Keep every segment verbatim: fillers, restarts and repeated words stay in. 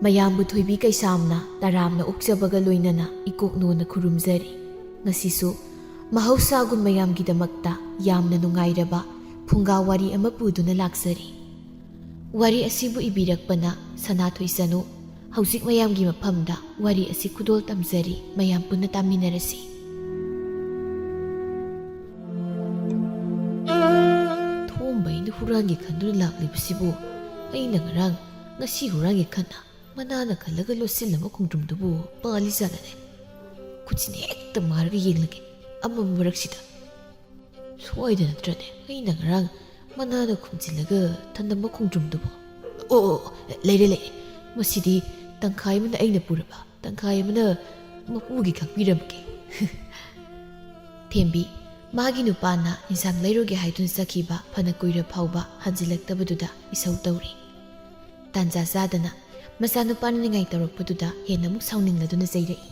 ꯃꯌꯥꯝꯕꯨ ꯊꯣꯏꯕꯤ ꯀꯩꯁꯥꯝꯅ ꯇꯔꯥꯝꯅ ꯑꯣꯛꯆꯕꯒ ꯂꯣꯏꯅꯅ ꯏꯀꯣꯛꯅꯣꯅ ꯈꯨꯔꯨꯝꯖꯔꯤ꯫ ꯉꯁꯤꯁꯨ ꯃꯍꯧꯁꯥꯒꯨꯝ ꯃꯌꯥꯝꯒꯤꯗꯃꯛꯇ ꯌꯥꯝꯅ ꯅꯨꯡꯉꯥꯏꯔꯕ ꯐꯨꯡꯒꯥ ꯋꯥꯔꯤ ꯑꯃ ꯄꯨꯗꯨꯅ ꯂꯥꯛꯆꯔꯤ꯫ ꯋꯥꯔꯤ ꯑꯁꯤꯕꯨ ꯏꯕꯤꯔꯛꯄꯅ ꯁꯅꯥꯊꯣꯏ ꯆꯅꯨ꯫ ꯍꯧꯖꯤꯛ ꯃꯌꯥꯝꯒꯤ ꯃꯐꯝꯗ ꯋꯥꯔꯤ ꯑꯁꯤ ꯈꯨꯗꯣꯜ ꯇꯝꯖꯔꯤ, ꯃꯌꯥꯝ ꯄꯨꯟꯅ ꯇꯥꯃꯤꯟꯅꯔꯁꯤ꯫ ꯊꯣꯝꯕ ꯑꯩꯅ ꯍꯨꯔꯥꯟꯒꯦ ꯈꯟꯗꯨꯅ ꯂꯥꯛꯂꯤꯕꯁꯤꯕꯨ ꯑꯩꯅ ꯉꯔꯥꯡ ꯉꯁꯤ ꯍꯨꯔꯥꯟꯒꯦ ꯈꯟꯅ ꯃꯅꯥꯅ ꯈꯜꯂꯒ ꯂꯣꯠꯁꯤꯜꯂꯝꯕ ꯈꯣꯡꯗ꯭ꯔꯨꯝꯗꯨꯕꯨ ꯄꯥꯜꯂꯤꯖꯥꯠꯂꯅꯦ? ꯈꯨꯠꯁꯤꯅ ꯍꯦꯛꯇ ꯃꯥꯔꯒ ꯌꯦꯡꯂꯒꯦ ꯑꯃꯝ ꯃꯔꯛꯁꯤꯗ꯫ ꯁꯣꯏꯗ ꯅꯠꯇ꯭ꯔꯅꯦ ꯑꯩꯅ ꯉꯔꯥꯡ ꯃꯅꯥꯅ ꯈꯨꯝꯖꯤꯜꯂꯒ ꯊꯝꯂꯝꯕ ꯈꯣꯡꯗ꯭ꯔꯨꯝꯗꯨꯕꯨ? ꯑꯣ, ꯑꯣ, ꯑꯣ, ꯂꯩꯔꯦ, ꯂꯩꯔꯦ꯫ ꯃꯁꯤꯗꯤ ꯇꯪꯈꯥꯏ ꯑꯃꯅ ꯑꯩꯅ ꯄꯨꯔꯕ, ꯇꯪꯈꯥꯏ ꯑꯃꯅ ꯃꯄꯨꯒꯤ ꯈꯥꯛꯄꯤꯔꯝꯒꯦ꯫ ꯊꯦꯝꯕꯤ, ꯃꯥꯒꯤ ꯅꯨꯄꯥꯅ ꯏꯟꯁꯥꯡ ꯂꯩꯔꯨꯒꯦ ꯍꯥꯏꯗꯨꯅ ꯆꯠꯈꯤꯕ ꯐꯅ ꯀꯨꯏꯔ ꯐꯥꯎꯕ ꯍꯟꯖꯤꯜꯂꯛꯇꯕꯗꯨꯗ ꯏꯁꯧ ꯇꯧꯔꯤ꯫ ꯇꯥꯟꯖꯥ ꯆꯥꯗꯅ ꯃꯆꯥꯅꯨꯄꯥꯅ ꯅꯤꯡꯉꯥꯏ ꯇꯧꯔꯛꯄꯗꯨꯗ ꯍꯦꯟꯅ ꯑꯃꯨꯛ ꯁꯥꯎꯅꯤꯡꯂꯗꯨꯅ ꯆꯩꯔꯛꯏ꯫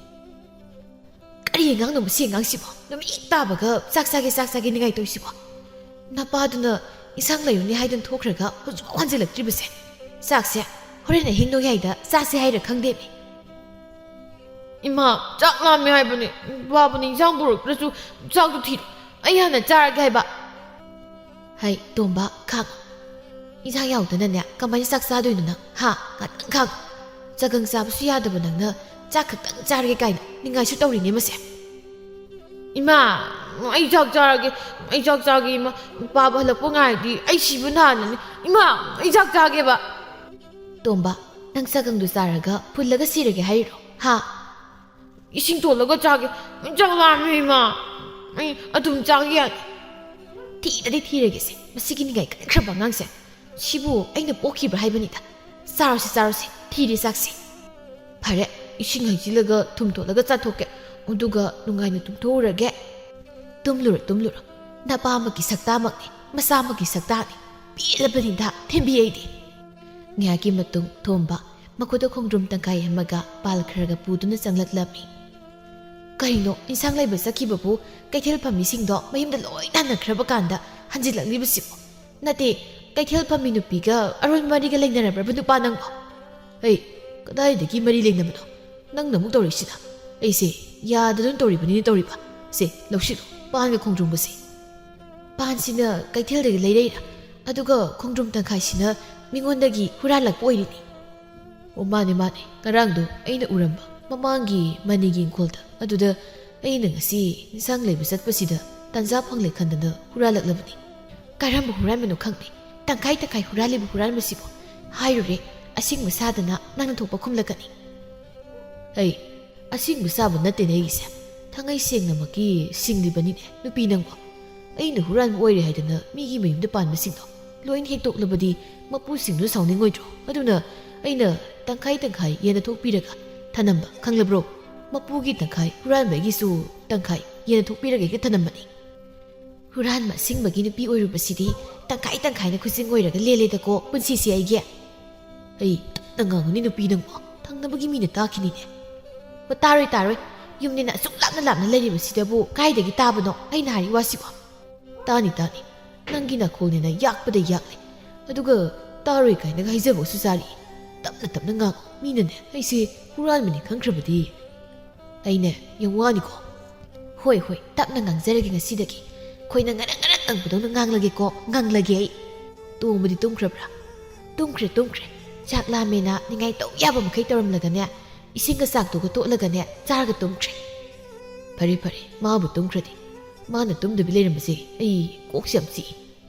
"ꯀꯔꯤ ꯑꯉꯥꯡꯅꯣ ꯃꯁꯤ ꯑꯉꯥꯡꯁꯤꯕꯣ? ꯅꯨꯃꯤꯠ ꯇꯥꯕꯒ ꯆꯥꯛ ꯆꯥꯒꯦ, ꯆꯥꯛ ꯆꯥꯒꯦ ꯅꯤꯡꯉꯥꯏ ꯇꯧꯔꯤꯁꯤꯕꯣ? ꯅꯄꯥꯗꯨꯅ ꯏꯟꯁꯥꯡ ꯂꯩꯔꯨꯅꯤ ꯍꯥꯏꯗꯨꯅ ꯊꯣꯛꯈ꯭ꯔꯒ ꯍꯧꯖꯤꯛꯐꯥꯎ ꯍꯟꯖꯤꯜꯂꯛꯇ꯭ꯔꯤꯕꯁꯦ꯫ ꯆꯥꯛꯁꯦ ꯍꯣꯔꯦꯟ ꯑꯍꯤꯡ ꯅꯣꯡꯌꯥꯏꯗ ꯆꯥꯁꯦ ꯍꯥꯏꯔ ꯈꯪꯗꯦꯃꯤ꯫" "ꯏꯃꯥ, ꯆꯥꯛ ꯂꯥꯝꯃꯦ ꯍꯥꯏꯕꯅꯦ꯫ ꯕꯥꯕꯨꯅ ꯏꯟꯁꯥꯡ ꯄꯨꯔꯛꯇ꯭ꯔꯁꯨ ꯆꯥꯛꯇꯣ ꯊꯤꯔꯣ꯫ ꯑꯩ ꯍꯥꯟꯅ ꯆꯥꯔꯒꯦ ꯍꯥꯏꯕ꯫" "ꯍꯩ, ꯇꯣꯝꯕ, ꯈꯥꯡꯉꯣ꯫ ꯏꯟꯁꯥꯡ ꯌꯥꯎꯗꯅꯅꯦ ꯀꯃꯥꯏꯅ ꯆꯥꯛ ꯆꯥꯗꯣꯏꯅꯣ ꯅꯪ? ꯍꯥ? ꯉꯥꯛꯇꯪ ꯈꯥꯡꯉꯣ꯫ ꯆꯒꯪ ꯆꯥꯕꯁꯨ ꯌꯥꯗꯕ ꯅꯪꯅ ꯆꯥꯛ ꯈꯛꯇꯪ ꯆꯥꯔꯒꯦ ꯀꯥꯏꯅ ꯅꯤꯡꯉꯥꯏꯁꯨ ꯇꯧꯔꯤꯅꯦ ꯃꯁꯦ꯫" "ꯏꯃꯥ, ꯑꯩ ꯆꯥꯛ ꯆꯥꯔꯒꯦ꯫ ꯑꯩ ꯆꯥꯛ ꯆꯥꯒꯦ, ꯏꯃꯥ꯫ ꯕꯥꯕ ꯍꯜꯂꯛꯄ ꯉꯥꯏꯔꯗꯤ ꯑꯩ ꯁꯤꯕ ꯍꯥꯟꯅꯅꯤ꯫ ꯏꯃꯥ, ꯑꯩ ꯆꯥꯛ ꯆꯥꯒꯦꯕ꯫" "ꯇꯣꯝꯕ, ꯅꯪ ꯆꯒꯪꯗꯨ ꯆꯥꯔꯒ ꯐꯨꯜꯂꯒ ꯁꯤꯔꯒꯦ ꯍꯥꯏꯔꯤꯔꯣ? ꯍꯥ?" "ꯏꯁꯤꯡ ꯇꯣꯜꯂꯒ ꯆꯥꯒꯦ꯫ ꯆꯥꯛ ꯂꯥꯝꯃꯦ, ꯏꯃꯥ꯫ ꯑꯩ ꯑꯗꯨꯝ ꯆꯥꯒꯦ ꯌꯥꯗꯦ꯫" "ꯊꯤꯔꯗꯤ ꯊꯤꯔꯒꯦꯁꯦ, ꯃꯁꯤꯒꯤ ꯅꯤꯡꯉꯥꯏ ꯀꯟꯈ꯭ꯔꯕ ꯑꯉꯥꯡꯁꯦ꯫ ꯁꯤꯕꯨ ꯑꯩꯅ ꯄꯣꯛꯈꯤꯕ꯭ꯔꯥ ꯍꯥꯏꯕꯅꯤꯗ꯫ ꯆꯥꯔꯣꯁꯦ, ꯆꯥꯔꯣꯁꯦ, ꯊꯤꯔꯦ ꯆꯥꯛꯁꯦ꯫ ꯐꯔꯦ, ꯏꯁꯤꯡ ꯍꯩꯖꯤꯜꯂꯒ ꯊꯨꯝ ꯇꯣꯠꯂꯒ ꯆꯥꯊꯣꯛꯀꯦ꯫ ꯑꯗꯨꯒ ꯅꯨꯡꯉꯥꯏꯅ ꯇꯨꯝꯊꯣꯛꯎꯔꯒꯦ꯫" "ꯇꯨꯝꯂꯨꯔꯣ, ꯇꯨꯝꯂꯨꯔꯣ꯫ ꯅꯄꯥ ꯑꯃꯒꯤ ꯁꯛꯇꯥꯃꯛꯅꯤ, ꯃꯆꯥ ꯑꯃꯒꯤ ꯁꯛꯇꯥꯅꯤ꯫ ꯄꯦꯜꯂꯕꯅꯤꯗ ꯊꯦꯝꯕꯤ ꯑꯩꯗꯤ꯫" ꯉꯥꯏꯍꯥꯛꯀꯤ ꯃꯇꯨꯡ ꯊꯣꯝꯕ ꯃꯈꯨꯠꯇ ꯈꯣꯡꯗ꯭ꯔꯨꯝ ꯇꯪꯈꯥꯏ ꯑꯃꯒ ꯄꯥꯜ ꯈꯔꯒ ꯄꯨꯗꯨꯅ ꯆꯪꯂꯛꯂꯝꯃꯤ꯫ "ꯀꯩꯅꯣ, ꯏꯟꯁꯥꯡ ꯂꯩꯕ ꯆꯠꯈꯤꯕꯕꯨ ꯀꯩꯊꯦꯜ ꯐꯝꯃꯤꯁꯤꯡꯗꯣ ꯃꯌꯨꯝꯗ ꯂꯣꯏ ꯍꯟꯅꯈ꯭ꯔꯕ ꯀꯥꯟꯗ ꯍꯟꯖꯤꯜꯂꯛꯂꯤꯕꯁꯤꯕꯨ? ꯅꯠꯇꯦ, ꯀꯩꯊꯦꯜ ꯐꯝꯃꯤ ꯅꯨꯄꯤꯒ ꯑꯔꯣꯟ ꯃꯔꯤꯒ ꯂꯩꯅꯔꯕ꯭ꯔꯕ ꯅꯨꯄꯥ ꯅꯪꯕꯣ?" "ꯍꯩ, ꯀꯗꯥꯏꯗꯒꯤ ꯃꯔꯤ ꯂꯩꯅꯕꯅꯣ? ꯅꯪꯅ ꯑꯃꯨꯛ ꯇꯧꯔꯛꯏꯁꯤꯅ? ꯑꯩꯁꯦ ꯌꯥꯗꯗꯨꯅ ꯇꯧꯔꯤꯕꯅꯤꯅꯦ ꯇꯧꯔꯤꯕ꯫ ꯁꯦ, ꯂꯧꯁꯤꯜꯂꯨ, ꯄꯥꯟꯒ ꯈꯣꯡꯗ꯭ꯔꯨꯝꯒꯁꯦ꯫ ꯄꯥꯟꯁꯤꯅ ꯀꯩꯊꯦꯜꯗꯒꯤ ꯂꯩꯔꯛꯏꯔꯥ? ꯑꯗꯨꯒ ꯈꯣꯡꯗ꯭ꯔꯨꯝ ꯇꯪꯈꯥꯏꯁꯤꯅ ꯃꯤꯉꯣꯟꯗꯒꯤ ꯍꯨꯔꯥꯜꯂꯛꯄ ꯑꯣꯏꯔꯤꯅꯤ꯫ ꯑꯣ, ꯃꯥꯅꯦ, ꯃꯥꯅꯦ, ꯉꯔꯥꯡꯗꯣ ꯑꯩꯅ ꯎꯔꯝꯕ ꯃꯃꯥꯡꯒꯤ ꯃꯅꯤꯒꯤ ꯏꯪꯈꯣꯜꯗ꯫ ꯑꯗꯨꯗ ꯑꯩꯅ ꯉꯁꯤ ꯏꯟꯁꯥꯡ ꯂꯩꯕ ꯆꯠꯄꯁꯤꯗ ꯇꯟꯖꯥ ꯐꯪꯂꯦ ꯈꯟꯗꯅ ꯍꯨꯔꯥꯜꯂꯛꯂꯕꯅꯤ꯫ ꯀꯔꯝꯕ ꯍꯨꯔꯥꯟꯕꯅꯣ ꯈꯪꯗꯦ, ꯇꯪꯈꯥꯏ ꯇꯪꯈꯥꯏ ꯍꯨꯔꯥꯜꯂꯤꯕ ꯍꯨꯔꯥꯟꯕꯁꯤꯕꯨ꯫ ꯍꯥꯏꯔꯨꯔꯦ, ꯑꯁꯤꯡꯕ ꯁꯥꯗꯅ ꯅꯪꯅ ꯊꯣꯛꯄ ꯈꯨꯝꯂꯛꯀꯅꯤ꯫ ꯑꯩ ꯑꯁꯤꯡꯕ ꯁꯥꯕ ꯅꯠꯇꯦꯅꯦ ꯑꯩꯒꯤꯁꯦ, ꯊꯥꯡꯉꯩ ꯁꯦꯡꯅꯃꯛꯀꯤ ꯁꯤꯡꯂꯤꯕꯅꯤꯅꯦ ꯅꯨꯄꯤ ꯅꯪꯕꯣ꯫ ꯑꯩꯅ ꯍꯨꯔꯥꯟꯕ ꯑꯣꯏꯔꯦ ꯍꯥꯏꯗꯅ ꯃꯤꯒꯤ ꯃꯌꯨꯝꯗ ꯄꯥꯟꯕꯁꯤꯡꯗꯣ ꯂꯣꯏꯅ ꯍꯦꯛꯇꯣꯛꯂꯕꯗꯤ ꯃꯄꯨꯁꯤꯡꯗꯨ ꯁꯥꯎꯅꯤꯡꯉꯣꯏꯗ꯭ꯔꯣ? ꯑꯗꯨꯅ ꯑꯩꯅ ꯇꯪꯈꯥꯏ ꯇꯪꯈꯥꯏ ꯌꯦꯟꯅꯊꯣꯛꯄꯤꯔꯒ ꯊꯅꯝꯕ, ꯈꯪꯂꯕ꯭ꯔꯣ? ꯃꯄꯨꯒꯤ ꯇꯪꯈꯥꯏ, ꯍꯨꯔꯥꯟꯕꯒꯤꯁꯨ ꯇꯪꯈꯥꯏ ꯌꯦꯟꯅꯊꯣꯛꯄꯤꯔꯒ ꯍꯦꯛꯇ ꯊꯅꯝꯕꯅꯤ꯫ ꯍꯨꯔꯥꯟꯕ ꯑꯁꯤꯡꯕꯒꯤ ꯅꯨꯄꯤ ꯑꯣꯏꯔꯨꯕꯁꯤꯗꯤ ꯇꯪꯈꯥꯏ ꯇꯪꯈꯥꯏꯅ ꯈꯨꯖꯤꯡ ꯑꯣꯏꯔꯒ ꯂꯦꯜꯂꯦꯗꯀꯣ ꯄꯨꯟꯁꯤꯁꯦ ꯑꯩꯒꯤ꯫ ꯑꯩ ꯇꯞꯅ ꯉꯥꯡꯉꯨꯅꯤ ꯅꯨꯄꯤ ꯅꯪꯕꯣ, ꯊꯪꯅꯕꯒꯤ ꯃꯤꯅ ꯇꯥꯈꯤꯅꯤꯅꯦ꯫ ꯑꯣ, ꯇꯥꯔꯣꯏ, ꯇꯥꯔꯣꯏ꯫ ꯌꯨꯝꯅꯤꯅ ꯑꯁꯨꯛ ꯂꯥꯞꯅ ꯂꯥꯞꯅ ꯂꯩꯔꯤꯕꯁꯤꯗꯕꯨ ꯀꯥꯏꯗꯒꯤ ꯇꯥꯕꯅꯣ ꯑꯩꯅ ꯍꯥꯏꯔꯤ ꯋꯥꯁꯤꯕꯣ? ꯇꯥꯅꯤ, ꯇꯥꯅꯤ꯫ ꯅꯪꯒꯤ ꯅꯥꯀꯣꯡꯅꯤꯅ ꯌꯥꯛꯄꯗ ꯌꯥꯛꯂꯦ꯫ ꯑꯗꯨꯒ ꯇꯥꯔꯣꯏ ꯀꯥꯏꯅꯒ ꯍꯥꯏꯖꯕꯁꯨ ꯆꯥꯔꯤ꯫ ꯇꯞꯅ ꯇꯞꯅ ꯉꯥꯡꯉꯨ꯫ ꯃꯤꯅꯅꯦ ꯑꯩꯁꯦ ꯍꯨꯔꯥꯟꯕꯅꯤ ꯈꯪꯈ꯭ꯔꯕꯗꯤ꯫ ꯑꯩꯅꯦ ꯌꯥꯝ ꯋꯥꯅꯤꯀꯣ꯫ ꯍꯣꯏ, ꯍꯣꯏ, ꯇꯞꯅ ꯉꯥꯡꯖꯔꯒꯦ ꯉꯁꯤꯗꯒꯤ꯫ ꯈꯣꯏꯅ ꯉꯔꯪ ꯉꯔꯪ ꯉꯪꯕꯗꯧꯅ ꯉꯥꯡꯂꯒꯦꯀꯣ, ꯉꯪꯂꯒꯦ ꯑꯩ꯫ ꯇꯣꯝꯕꯗꯤ ꯇꯨꯝꯈ꯭ꯔꯕ꯭ꯔꯥ? ꯇꯨꯝꯈ꯭ꯔꯦ, ꯇꯨꯝꯈ꯭ꯔꯦ꯫ ꯆꯥꯛ ꯂꯥꯝꯃꯦꯅ ꯅꯤꯡꯉꯥꯏ ꯇꯧ ꯌꯥꯕ ꯃꯈꯩ ꯇꯧꯔꯝꯂꯒꯅꯦ, ꯏꯁꯤꯡꯒ ꯆꯥꯛꯇꯨꯒ ꯇꯣꯠꯂꯒꯅꯦ, ꯆꯥꯔꯒ ꯇꯨꯝꯈ꯭ꯔꯦ꯫ ꯐꯔꯦ, ꯐꯔꯦ, ꯃꯥꯕꯨ ꯇꯨꯝꯈ꯭ꯔꯗꯤ꯫ ꯃꯥꯅ ꯇꯨꯝꯗꯕꯤ ꯂꯩꯔꯝꯕꯁꯦ ꯑꯩ ꯀꯣꯛꯁꯦ ꯌꯥꯝ ꯆꯤꯛꯏ꯫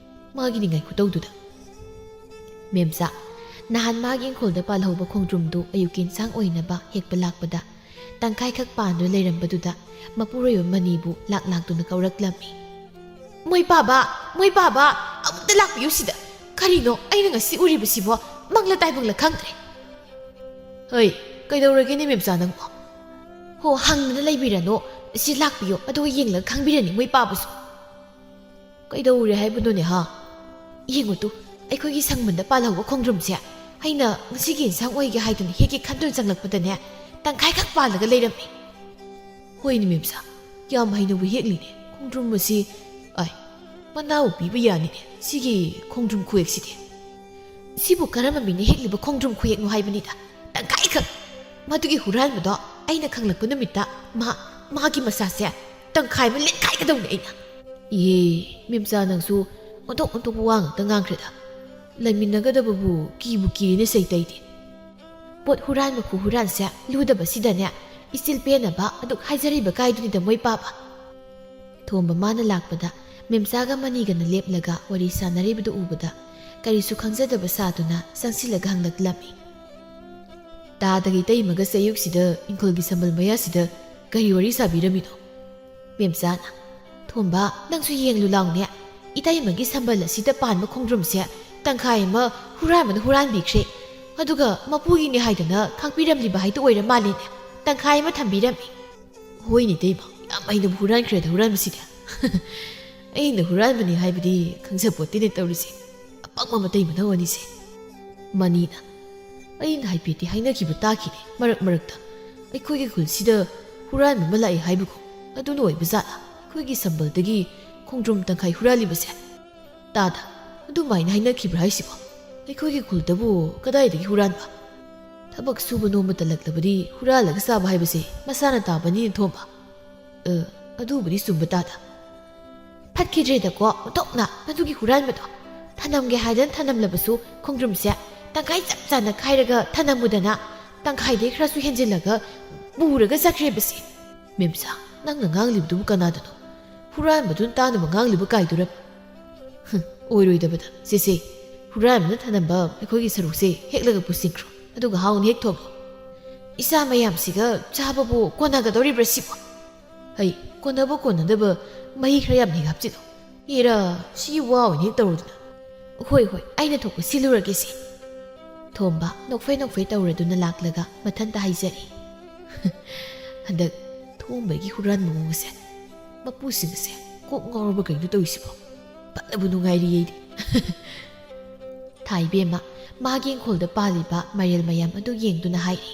ꯃꯥꯒꯤ ꯅꯤꯡꯉꯥꯏ ꯈꯨꯇꯧꯗꯨꯗ꯫ ꯃꯦꯝꯆꯥ, ꯅꯍꯥꯟ ꯃꯥꯒꯤ ꯏꯪꯈꯣꯜꯗ ꯄꯥꯜꯍꯧꯕ ꯈꯣꯡꯗ꯭ꯔꯨꯝꯗꯨ ꯑꯌꯨꯛꯀꯤ ꯏꯟꯁꯥꯡ ꯑꯣꯏꯅꯕ ꯍꯦꯛꯄ ꯂꯥꯛꯄꯗ, ꯇꯪꯈꯥꯏꯈꯛ ꯄꯥꯟꯗꯨꯅ ꯂꯩꯔꯝꯕꯗꯨꯗ ꯃꯄꯨꯔꯣꯏꯕ ꯃꯅꯤꯕꯨ ꯂꯥꯛ ꯂꯥꯛꯇꯨꯅ ꯀꯧꯔꯛꯂꯝꯃꯤ꯫ "ꯃꯣꯏ ꯄꯥꯕ, ꯃꯣꯏ ꯄꯥꯕ, ꯑꯃꯨꯛꯇ ꯂꯥꯛꯄꯤꯌꯨ ꯁꯤꯗ꯫ ꯀꯔꯤꯅꯣ ꯑꯩꯅ ꯉꯁꯤ ꯎꯔꯤꯕꯁꯤꯕꯣ? ꯃꯪꯂ ꯇꯥꯏꯕꯪꯂ ꯈꯪꯗ꯭ꯔꯦ꯫ ꯍꯩ, ꯀꯩꯗꯧꯔꯒꯦꯅꯦ ꯃꯦꯝꯆꯥ ꯅꯪꯕꯣ? ꯍꯣ, ꯍꯪꯗꯅ ꯂꯩꯕꯤꯔꯅꯨ꯫ ꯁꯤ ꯂꯥꯛꯄꯤꯌꯨ, ꯑꯗꯨꯒ ꯌꯦꯡꯂꯒ ꯈꯪꯕꯤꯔꯅꯤ ꯃꯣꯏ ꯄꯥꯕꯁꯨ꯫" "ꯀꯩꯗꯧꯔꯦ ꯍꯥꯏꯕꯅꯣꯅꯦ, ꯍꯥ?" "ꯌꯦꯡꯉꯨ ꯇꯨ, ꯑꯩꯈꯣꯏꯒꯤ ꯁꯪꯕꯟꯗ ꯄꯥꯜꯍꯧꯕ ꯈꯣꯡꯗ꯭ꯔꯨꯝꯁꯦ꯫ ꯑꯩꯅ ꯉꯁꯤꯒꯤ ꯏꯟꯁꯥꯡ ꯑꯣꯏꯒꯦ ꯍꯥꯏꯗꯨꯅ ꯍꯦꯛꯀꯦ ꯈꯟꯗꯨꯅ ꯆꯪꯂꯛꯄꯗꯅꯦ, ꯇꯪꯈꯥꯏꯈꯛ ꯄꯥꯜꯂꯒ ꯂꯩꯔꯝꯃꯤ꯫" "ꯍꯣꯏꯅꯦ ꯃꯦꯝꯆꯥ, ꯌꯥꯝ ꯍꯩꯅꯕꯨ ꯍꯦꯛꯂꯤꯅꯦ ꯈꯣꯡꯗ꯭ꯔꯨꯝ ꯑꯁꯤ꯫ ꯑꯥꯏ, ꯃꯅꯥꯕꯨ ꯄꯤꯕ ꯌꯥꯅꯤꯅꯦ ꯁꯤꯒꯤ ꯈꯣꯡꯗ꯭ꯔꯨꯝ ꯈꯨꯍꯦꯛꯁꯤꯗꯤ꯫ ꯁꯤꯕꯨ ꯀꯔꯝꯕ ꯃꯤꯅ ꯍꯦꯛꯂꯤꯕ ꯈꯣꯡꯗ꯭ꯔꯨꯝ ꯈꯨꯍꯦꯛꯅꯣ ꯍꯥꯏꯕꯅꯤꯗ? ꯇꯪꯈꯥꯏꯈꯛ꯫ ꯃꯗꯨꯒꯤ ꯍꯨꯔꯥꯟꯕꯗꯣ ꯑꯩꯅ ꯈꯪꯂꯛꯄ ꯅꯨꯃꯤꯠꯇ ꯃꯥ, ꯃꯥꯒꯤ ꯃꯁꯥꯁꯦ ꯇꯪꯈꯥꯏ ꯑꯃ ꯂꯦꯟꯈꯥꯏꯒꯗꯧꯅꯦ ꯑꯩꯅ꯫ ꯏꯍꯦ, ꯃꯦꯝꯆꯥ ꯅꯪꯁꯨ ꯑꯣꯟꯊꯣꯛ ꯑꯣꯟꯊꯣꯛꯄ ꯋꯥ ꯉꯥꯛꯇ ꯉꯥꯡꯈ꯭ꯔꯦꯗ꯫ ꯂꯩꯃꯤꯟꯅꯒꯗꯕꯕꯨ ꯀꯤꯕꯨ ꯀꯤꯔꯦꯅꯦ ꯁꯩꯇꯩꯗꯤ꯫ ꯄꯣꯠ ꯍꯨꯔꯥꯟꯕ ꯈꯨꯍꯨꯔꯥꯟꯁꯦ ꯂꯨꯗꯕꯁꯤꯗꯅꯦ, ꯏꯆꯤꯜ ꯄꯦꯟꯅꯕ ꯑꯗꯨꯛ ꯍꯥꯏꯖꯔꯤꯕ ꯀꯥꯏꯗꯨꯅꯤꯗ ꯃꯣꯏ ꯄꯥꯕ꯫ ꯊꯣꯝꯕ ꯃꯥꯅ ꯂꯥꯛꯄꯗ ꯃꯦꯝꯆꯥꯒ ꯃꯅꯤꯒꯅ ꯂꯦꯞꯂꯒ ꯋꯥꯔꯤ ꯁꯥꯟꯅꯔꯤꯕꯗꯨ ꯎꯕꯗ ꯀꯔꯤꯁꯨ ꯈꯪꯖꯗꯕ ꯁꯥꯗꯨꯅ ꯆꯪꯁꯤꯜꯂꯒ ꯍꯪꯂꯛꯂꯝꯃꯤ꯫ ꯇꯥꯗꯒ ꯏꯇꯩꯃꯒꯁꯦ ꯑꯌꯨꯛꯁꯤꯗ ꯏꯪꯈꯣꯜꯒꯤ ꯁꯝꯕꯜ ꯃꯌꯥꯁꯤꯗ ꯀꯔꯤ ꯋꯥꯔꯤ ꯁꯥꯕꯤꯔꯝꯃꯤꯅꯣ? ꯃꯦꯝꯆꯥꯅ, "ꯊꯣꯝꯕ, ꯅꯪꯁꯨ ꯌꯦꯡꯂꯨ ꯂꯥꯎꯅꯦ꯫ ꯏꯇꯩꯃꯒꯤ ꯁꯝꯕꯜ ꯑꯁꯤꯗ ꯄꯥꯟꯕ ꯈꯣꯡꯗ꯭ꯔꯨꯝꯁꯦ ꯇꯪꯈꯥꯏ ꯑꯃ ꯍꯨꯔꯥꯟꯕꯅ ꯍꯨꯔꯥꯟꯕꯤꯈ꯭ꯔꯦ꯫ ꯑꯗꯨꯒ ꯃꯄꯨꯒꯤꯅꯦ ꯍꯥꯏꯗꯅ ꯈꯥꯛꯄꯤꯔꯝꯂꯤꯕ ꯍꯥꯏꯗꯨ ꯑꯣꯏꯔ ꯃꯥꯜꯂꯦꯅꯦ꯫ ꯇꯪꯈꯥꯏ ꯑꯃ ꯊꯝꯕꯤꯔꯝꯃꯤ꯫" "ꯍꯣꯏꯅꯦ ꯏꯇꯩꯃ, ꯌꯥꯝ ꯍꯩꯅꯕꯨ ꯍꯨꯔꯥꯟꯈ꯭ꯔꯦꯗ ꯍꯨꯔꯥꯟꯕꯁꯤꯗꯤ꯫" "ꯑꯩꯅ ꯍꯨꯔꯥꯟꯕꯅꯤ ꯍꯥꯏꯕꯗꯤ ꯈꯪꯖꯄꯣꯠꯇꯦꯅꯦ ꯇꯧꯔꯤꯁꯦ꯫ ꯑꯄꯪꯕ ꯃꯇꯩ ꯃꯅꯥꯎ ꯑꯅꯤꯁꯦ꯫" ꯃꯅꯤꯅ, "ꯑꯩꯅ ꯍꯥꯏꯐꯦꯠꯇꯤ ꯍꯥꯏꯅꯈꯤꯕ ꯇꯥꯈꯤꯅꯦ ꯃꯔꯛ ꯃꯔꯛꯇ꯫ ꯑꯩꯈꯣꯏꯒꯤ ꯈꯨꯜꯁꯤꯗ ꯍꯨꯔꯥꯟꯕ ꯑꯃ ꯂꯥꯛꯑꯦ ꯍꯥꯏꯕꯒꯨꯝ꯫ ꯑꯗꯨꯅ ꯑꯣꯏꯕ ꯖꯥꯠꯂꯥ ꯑꯩꯈꯣꯏꯒꯤ ꯁꯝꯕꯜꯗꯒꯤ ꯈꯣꯡꯗ꯭ꯔꯨꯝ ꯇꯪꯈꯥꯏ ꯍꯨꯔꯥꯜꯂꯤꯕꯁꯦ?" "ꯇꯥꯗ, ꯑꯗꯨꯃꯥꯏꯅ ꯍꯥꯏꯅꯈꯤꯕ꯭ꯔꯥ ꯍꯥꯏꯁꯤꯕꯣ? ꯑꯩꯈꯣꯏꯒꯤ ꯈꯨꯜꯗꯕꯨ ꯀꯗꯥꯏꯗꯒꯤ ꯍꯨꯔꯥꯟꯕ? ꯊꯕꯛ ꯁꯨꯕ ꯅꯣꯝꯕ ꯇꯜꯂꯛꯂꯕꯗꯤ ꯍꯨꯔꯥꯜꯂꯒ ꯆꯥꯕ ꯍꯥꯏꯕꯁꯦ ꯃꯁꯥꯅ ꯇꯥꯕꯅꯤꯅ ꯊꯣꯝꯕ꯫ ꯑ, ꯑꯗꯨꯕꯨꯗꯤ ꯆꯨꯝꯕ ꯇꯥꯗ꯫ ꯐꯠꯈꯤꯗ꯭ꯔꯦꯗꯀꯣ, ꯑꯣꯟꯊꯣꯛꯅ ꯃꯗꯨꯒꯤ ꯍꯨꯔꯥꯟꯕꯗꯣ꯫ ꯊꯅꯝꯒꯦ ꯍꯥꯏꯗꯅ ꯊꯅꯝꯂꯕꯁꯨ ꯈꯣꯡꯗ꯭ꯔꯨꯝꯁꯦ ꯇꯪꯈꯥꯏ ꯆꯞ ꯆꯥꯅ ꯈꯥꯏꯔꯒ ꯊꯅꯝꯃꯨꯗꯅ ꯇꯪꯈꯥꯏꯗꯩ ꯈꯔꯁꯨ ꯍꯦꯟꯖꯤꯜꯂꯒ ꯄꯨꯔꯒ ꯆꯠꯈ꯭ꯔꯦꯕꯁꯦ꯫" "ꯃꯦꯝꯆꯥ, ꯅꯪꯅ ꯉꯥꯡꯂꯤꯕꯗꯨꯕꯨ ꯀꯅꯥꯗꯅꯣ? ꯍꯨꯔꯥꯟꯕꯗꯨꯅ ꯇꯥꯅꯕ ꯉꯥꯡꯂꯤꯕ ꯀꯥꯏꯗꯨꯔ?" "ꯍꯨꯝ, ꯑꯣꯏꯔꯣꯏꯗꯕꯗ꯫ ꯁꯦ ꯁꯦ, ꯍꯨꯔꯥꯟꯕꯅ ꯊꯅꯝꯕ ꯑꯩꯈꯣꯏꯒꯤ ꯁꯔꯨꯛꯁꯦ ꯍꯦꯛꯂꯒ ꯄꯨꯁꯤꯟꯈ꯭ꯔꯣ, ꯑꯗꯨꯒ ꯍꯥꯎꯅ ꯍꯦꯛ ꯊꯣꯡꯉꯣ꯫ ꯏꯆꯥ ꯃꯌꯥꯝꯁꯤꯒ ꯆꯥꯕꯕꯨ ꯀꯣꯟꯅꯒꯗꯧꯔꯤꯕ꯭ꯔꯥ ꯁꯤꯕꯣ? ꯍꯩ, ꯀꯣꯟꯅꯕ ꯀꯣꯟꯅꯗꯕ ꯃꯍꯤ ꯈꯔ ꯌꯥꯝꯅ ꯍꯦꯛ ꯍꯥꯞꯆꯤꯜꯂꯣ꯫ ꯑꯦꯔꯥ, ꯁꯤ ꯋꯥ ꯑꯣꯏꯅ ꯍꯦꯛ ꯇꯧꯔꯨꯗꯅ꯫ ꯍꯣꯏ ꯍꯣꯏ, ꯑꯩꯅ ꯊꯣꯛꯄ ꯁꯤꯜꯂꯨꯔꯒꯦꯁꯦ꯫" ꯊꯣꯝꯕ ꯅꯣꯛꯐꯦ ꯅꯣꯛꯐꯦ ꯇꯧꯔꯗꯨꯅ ꯂꯥꯛꯂꯒ ꯃꯊꯟꯇ ꯍꯥꯏꯖꯔꯤ꯫ "ꯍꯟꯗꯛ ꯊꯣꯝꯕꯒꯤ ꯍꯨꯔꯥꯟꯕ ꯃꯑꯣꯡ ꯑꯁꯦ, ꯃꯄꯨꯁꯤꯡ ꯑꯁꯦ ꯀꯣꯛ ꯉꯥꯎꯔꯕ ꯀꯩꯅꯣ ꯇꯧꯔꯤꯁꯤꯕꯣ? ꯐꯠꯅꯕꯨ ꯅꯨꯡꯉꯥꯏꯔꯤ ꯑꯩꯗꯤ꯫" ꯊꯥ ꯏꯕꯦꯝꯃ ꯃꯥꯒꯤ ꯏꯪꯈꯣꯜꯗ ꯄꯥꯜꯂꯤꯕ ꯃꯥꯏꯔꯦꯜ ꯃꯌꯥꯝ ꯑꯗꯨ ꯌꯦꯡꯗꯨꯅ ꯍꯥꯏꯔꯤ,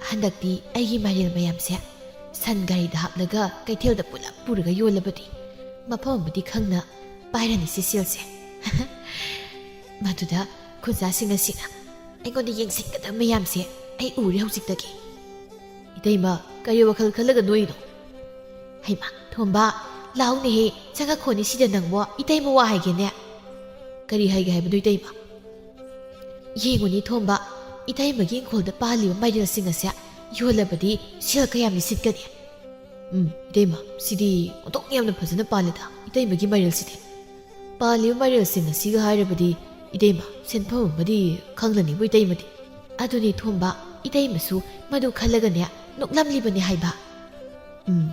"ꯍꯟꯗꯛꯇꯤ ꯑꯩꯒꯤ ꯃꯥꯏꯔꯦꯜ ꯃꯌꯥꯝꯁꯦ ꯁꯟ ꯒꯥꯔꯤꯗ ꯍꯥꯞꯂꯒ ꯀꯩꯊꯦꯜꯗ ꯄꯨꯂꯞ ꯄꯨꯔꯒ ꯌꯣꯜꯂꯕꯗꯤ ꯃꯐꯝ ꯑꯃꯗꯤ ꯈꯪꯅ ꯄꯥꯏꯔꯅꯤ ꯁꯤ ꯁꯦꯜꯁꯦ꯫" ꯃꯗꯨꯗ ꯈꯨꯟꯖꯥꯁꯤꯡ ꯑꯁꯤꯅ, ꯑꯩꯉꯣꯟꯗ ꯌꯦꯡꯁꯤꯟꯒꯗꯕ ꯃꯌꯥꯝꯁꯦ ꯑꯩ ꯎꯔꯦ ꯍꯧꯖꯤꯛꯇꯒꯤ꯫ "ꯏꯇꯩꯃ, ꯀꯔꯤ ꯋꯥꯈꯜ ꯈꯜꯂꯒ ꯅꯣꯏꯅꯣ?" "ꯍꯩꯃꯥ, ꯊꯣꯝꯕ, ꯂꯥꯎꯅꯦꯍꯦ, ꯆꯪꯉꯛꯈꯣꯅꯦ ꯁꯤꯗ ꯅꯪꯕꯣ, ꯏꯇꯩꯃ ꯋꯥ ꯍꯥꯏꯒꯦꯅꯦ꯫" "ꯀꯔꯤ ꯍꯥꯏꯒꯦ ꯍꯥꯏꯕꯅꯣ ꯏꯇꯩꯃ?" "ꯌꯦꯡꯉꯨꯅꯦ ꯊꯣꯝꯕ, ꯏꯇꯩꯃꯒꯤ ꯏꯪꯈꯣꯜꯗ ꯄꯥꯜꯂꯤꯕ ꯃꯥꯏꯔꯦꯜꯁꯤꯡ ꯑꯁꯦ ꯌꯣꯜꯂꯕꯗꯤ ꯁꯦꯜ ꯀꯌꯥꯝꯗꯤ ꯁꯤꯠꯀꯅꯤ?" "ꯎꯝ, ꯏꯇꯩꯃ, ꯁꯤꯗꯤ ꯑꯣꯟꯊꯣꯛ ꯌꯥꯝꯅ ꯐꯖꯅ ꯄꯥꯜꯂꯦꯗ, ꯏꯇꯩꯃꯒꯤ ꯃꯥꯏꯔꯦꯜꯁꯤꯗꯤ꯫ ꯄꯥꯜꯂꯤꯕ ꯃꯥꯏꯔꯦꯜꯁꯤꯡ ꯑꯁꯤꯒ ꯍꯥꯏꯔꯕꯗꯤ, ꯏꯇꯩꯃ, ꯁꯦꯟꯐꯝ ꯑꯃꯗꯤ ꯈꯪꯂꯅꯤꯕꯨ ꯏꯇꯩꯃꯗꯤ꯫" "ꯑꯗꯨꯅꯦ ꯊꯣꯝꯕ, ꯏꯇꯩꯃꯁꯨ ꯃꯗꯨ ꯈꯜꯂꯒꯅꯦ ꯅꯣꯛꯂꯝꯂꯤꯕꯅꯦ ꯍꯥꯏꯕ꯫" "ꯎꯝ,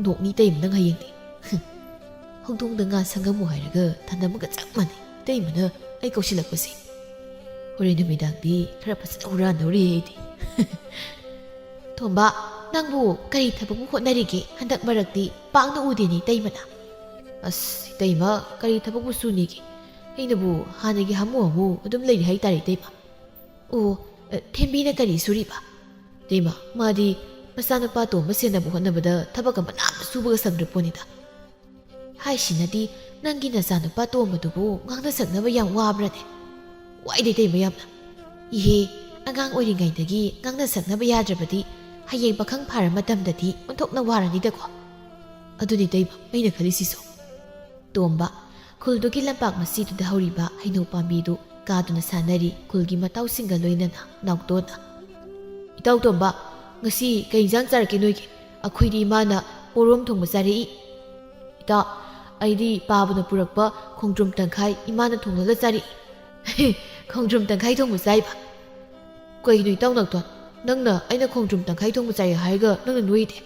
ꯅꯣꯛꯅꯤ ꯏꯇꯩꯃ ꯅꯪ ꯍꯌꯦꯡꯗꯤ꯫" "ꯍꯧꯗꯣꯡꯗ ꯉꯥ ꯁꯪꯉꯝꯃꯨ ꯍꯥꯏꯔꯒ ꯊꯅꯝꯃꯒ ꯆꯞ ꯃꯥꯟꯅꯩ ꯏꯇꯩꯃꯅ ꯑꯩ ꯀꯧꯁꯤꯜꯂꯛꯄꯁꯦ꯫ ꯍꯣꯔꯦꯟ ꯅꯨꯃꯤꯗꯥꯡꯗꯤ ꯈꯔ ꯐꯖꯅ ꯍꯨꯔꯥꯟꯗꯧꯔꯤ ꯑꯩꯗꯤ꯫" "ꯊꯣꯝꯕ, ꯅꯪꯕꯨ ꯀꯔꯤ ꯊꯕꯛꯄꯨ ꯍꯣꯠꯅꯔꯤꯒꯦ? ꯍꯟꯗꯛ ꯃꯔꯛꯇꯤ ꯄꯥꯛꯅ ꯎꯗꯦꯅꯦ ꯏꯇꯩꯃꯅ꯫" "ꯑꯁ, ꯏꯇꯩꯃ, ꯀꯔꯤ ꯊꯕꯛꯄꯨ ꯁꯨꯅꯤꯒꯦ? ꯑꯩꯅꯕꯨ ꯍꯥꯟꯅꯒꯤ ꯍꯥꯃꯨ ꯍꯥꯃꯨ ꯑꯗꯨꯝ ꯂꯩꯔꯤ ꯍꯥꯏꯇꯥꯔꯦ ꯏꯇꯩꯃ꯫" "ꯑꯣ, ꯑ, ꯊꯦꯝꯕꯤꯅ ꯀꯔꯤ ꯁꯨꯔꯤꯕ?" "ꯏꯇꯩꯃ, ꯃꯥꯗꯤ ꯃꯆꯥꯅꯨꯄꯥ ꯇꯣꯝꯕ ꯁꯦꯟꯅꯕ ꯍꯣꯠꯅꯕꯗ ꯊꯕꯛ ꯑꯃ ꯅꯥꯝꯅ ꯁꯨꯕꯒ ꯁꯪꯗ꯭ꯔ ꯄꯣꯠꯅꯤꯗ꯫" "ꯍꯥꯏꯁꯤꯅꯗꯤ ꯅꯪꯒꯤ ꯅꯆꯥꯅꯨꯄꯥ ꯇꯣꯝꯕꯗꯨꯕꯨ ꯉꯥꯡꯅ ꯁꯛꯅꯕ ꯌꯥꯝ ꯋꯥꯕ꯭ꯔꯅꯦ?" "ꯋꯥꯏꯗ ꯏꯇꯩꯃ ꯌꯥꯝꯅ꯫ ꯏꯍꯦ, ꯑꯉꯥꯡ ꯑꯣꯏꯔꯤꯉꯩꯗꯒꯤ ꯉꯥꯡꯅ ꯁꯛꯅꯕ ꯌꯥꯗ꯭ꯔꯕꯗꯤ ꯍꯌꯦꯡ ꯄꯥꯈꯪ ꯐꯥꯔ ꯃꯇꯝꯗꯗꯤ ꯑꯣꯟꯊꯣꯛꯅ ꯋꯥꯔꯅꯤꯗꯀꯣ꯫" "ꯑꯗꯨꯅꯤ ꯏꯇꯩꯃ ꯑꯩꯅ ꯈꯜꯂꯤꯁꯤꯁꯨ꯫" ꯇꯣꯝꯕ, ꯈꯨꯜꯗꯨꯒꯤ ꯂꯝꯄꯥꯛ ꯃꯁꯤꯗꯨꯗ ꯍꯧꯔꯤꯕ ꯍꯩꯅꯧ ꯄꯥꯝꯕꯤꯗꯨ ꯀꯥꯗꯨꯅ ꯁꯥꯟꯅꯔꯤ꯫ ꯈꯨꯜꯒꯤ ꯃꯇꯥꯎꯁꯤꯡꯒ ꯂꯣꯏꯅꯅ ꯅꯥꯎꯇꯣꯟꯅ, "ꯏꯇꯥꯎ ꯇꯣꯝꯕ, ꯉꯁꯤ ꯀꯩ ꯏꯟꯖꯥꯡ ꯆꯥꯔꯛꯀꯦ ꯅꯣꯏꯒꯤ?" "ꯑꯩꯈꯣꯏꯗꯤ ꯏꯃꯥꯅ ꯄꯣꯔꯣꯝ ꯊꯣꯡꯕ ꯆꯥꯔꯛꯏ꯫" "ꯏꯇꯥ, ꯑꯩꯗꯤ ꯄꯥꯕꯅ ꯄꯨꯔꯛꯄ ꯈꯣꯡꯗ꯭ꯔꯨꯝ ꯇꯪꯈꯥꯏ ꯏꯃꯥꯅ ꯊꯣꯡꯂꯒ ꯆꯥꯔꯛꯏ꯫" "ꯈꯣꯡꯗ꯭ꯔꯨꯝ ꯇꯪꯈꯥꯏ ꯊꯣꯡꯕ ꯆꯥꯏꯕ? ꯀꯩꯒꯤꯅꯣ ꯏꯇꯥꯎ ꯅꯥꯎꯇꯣꯟ, ꯅꯪꯅ ꯑꯩꯅ ꯈꯣꯡꯗ꯭ꯔꯨꯝ ꯇꯪꯈꯥꯏ ꯊꯣꯡꯕ ꯆꯥꯏ ꯍꯥꯏꯔꯒ ꯅꯪꯅ ꯅꯣꯏꯗꯦ?"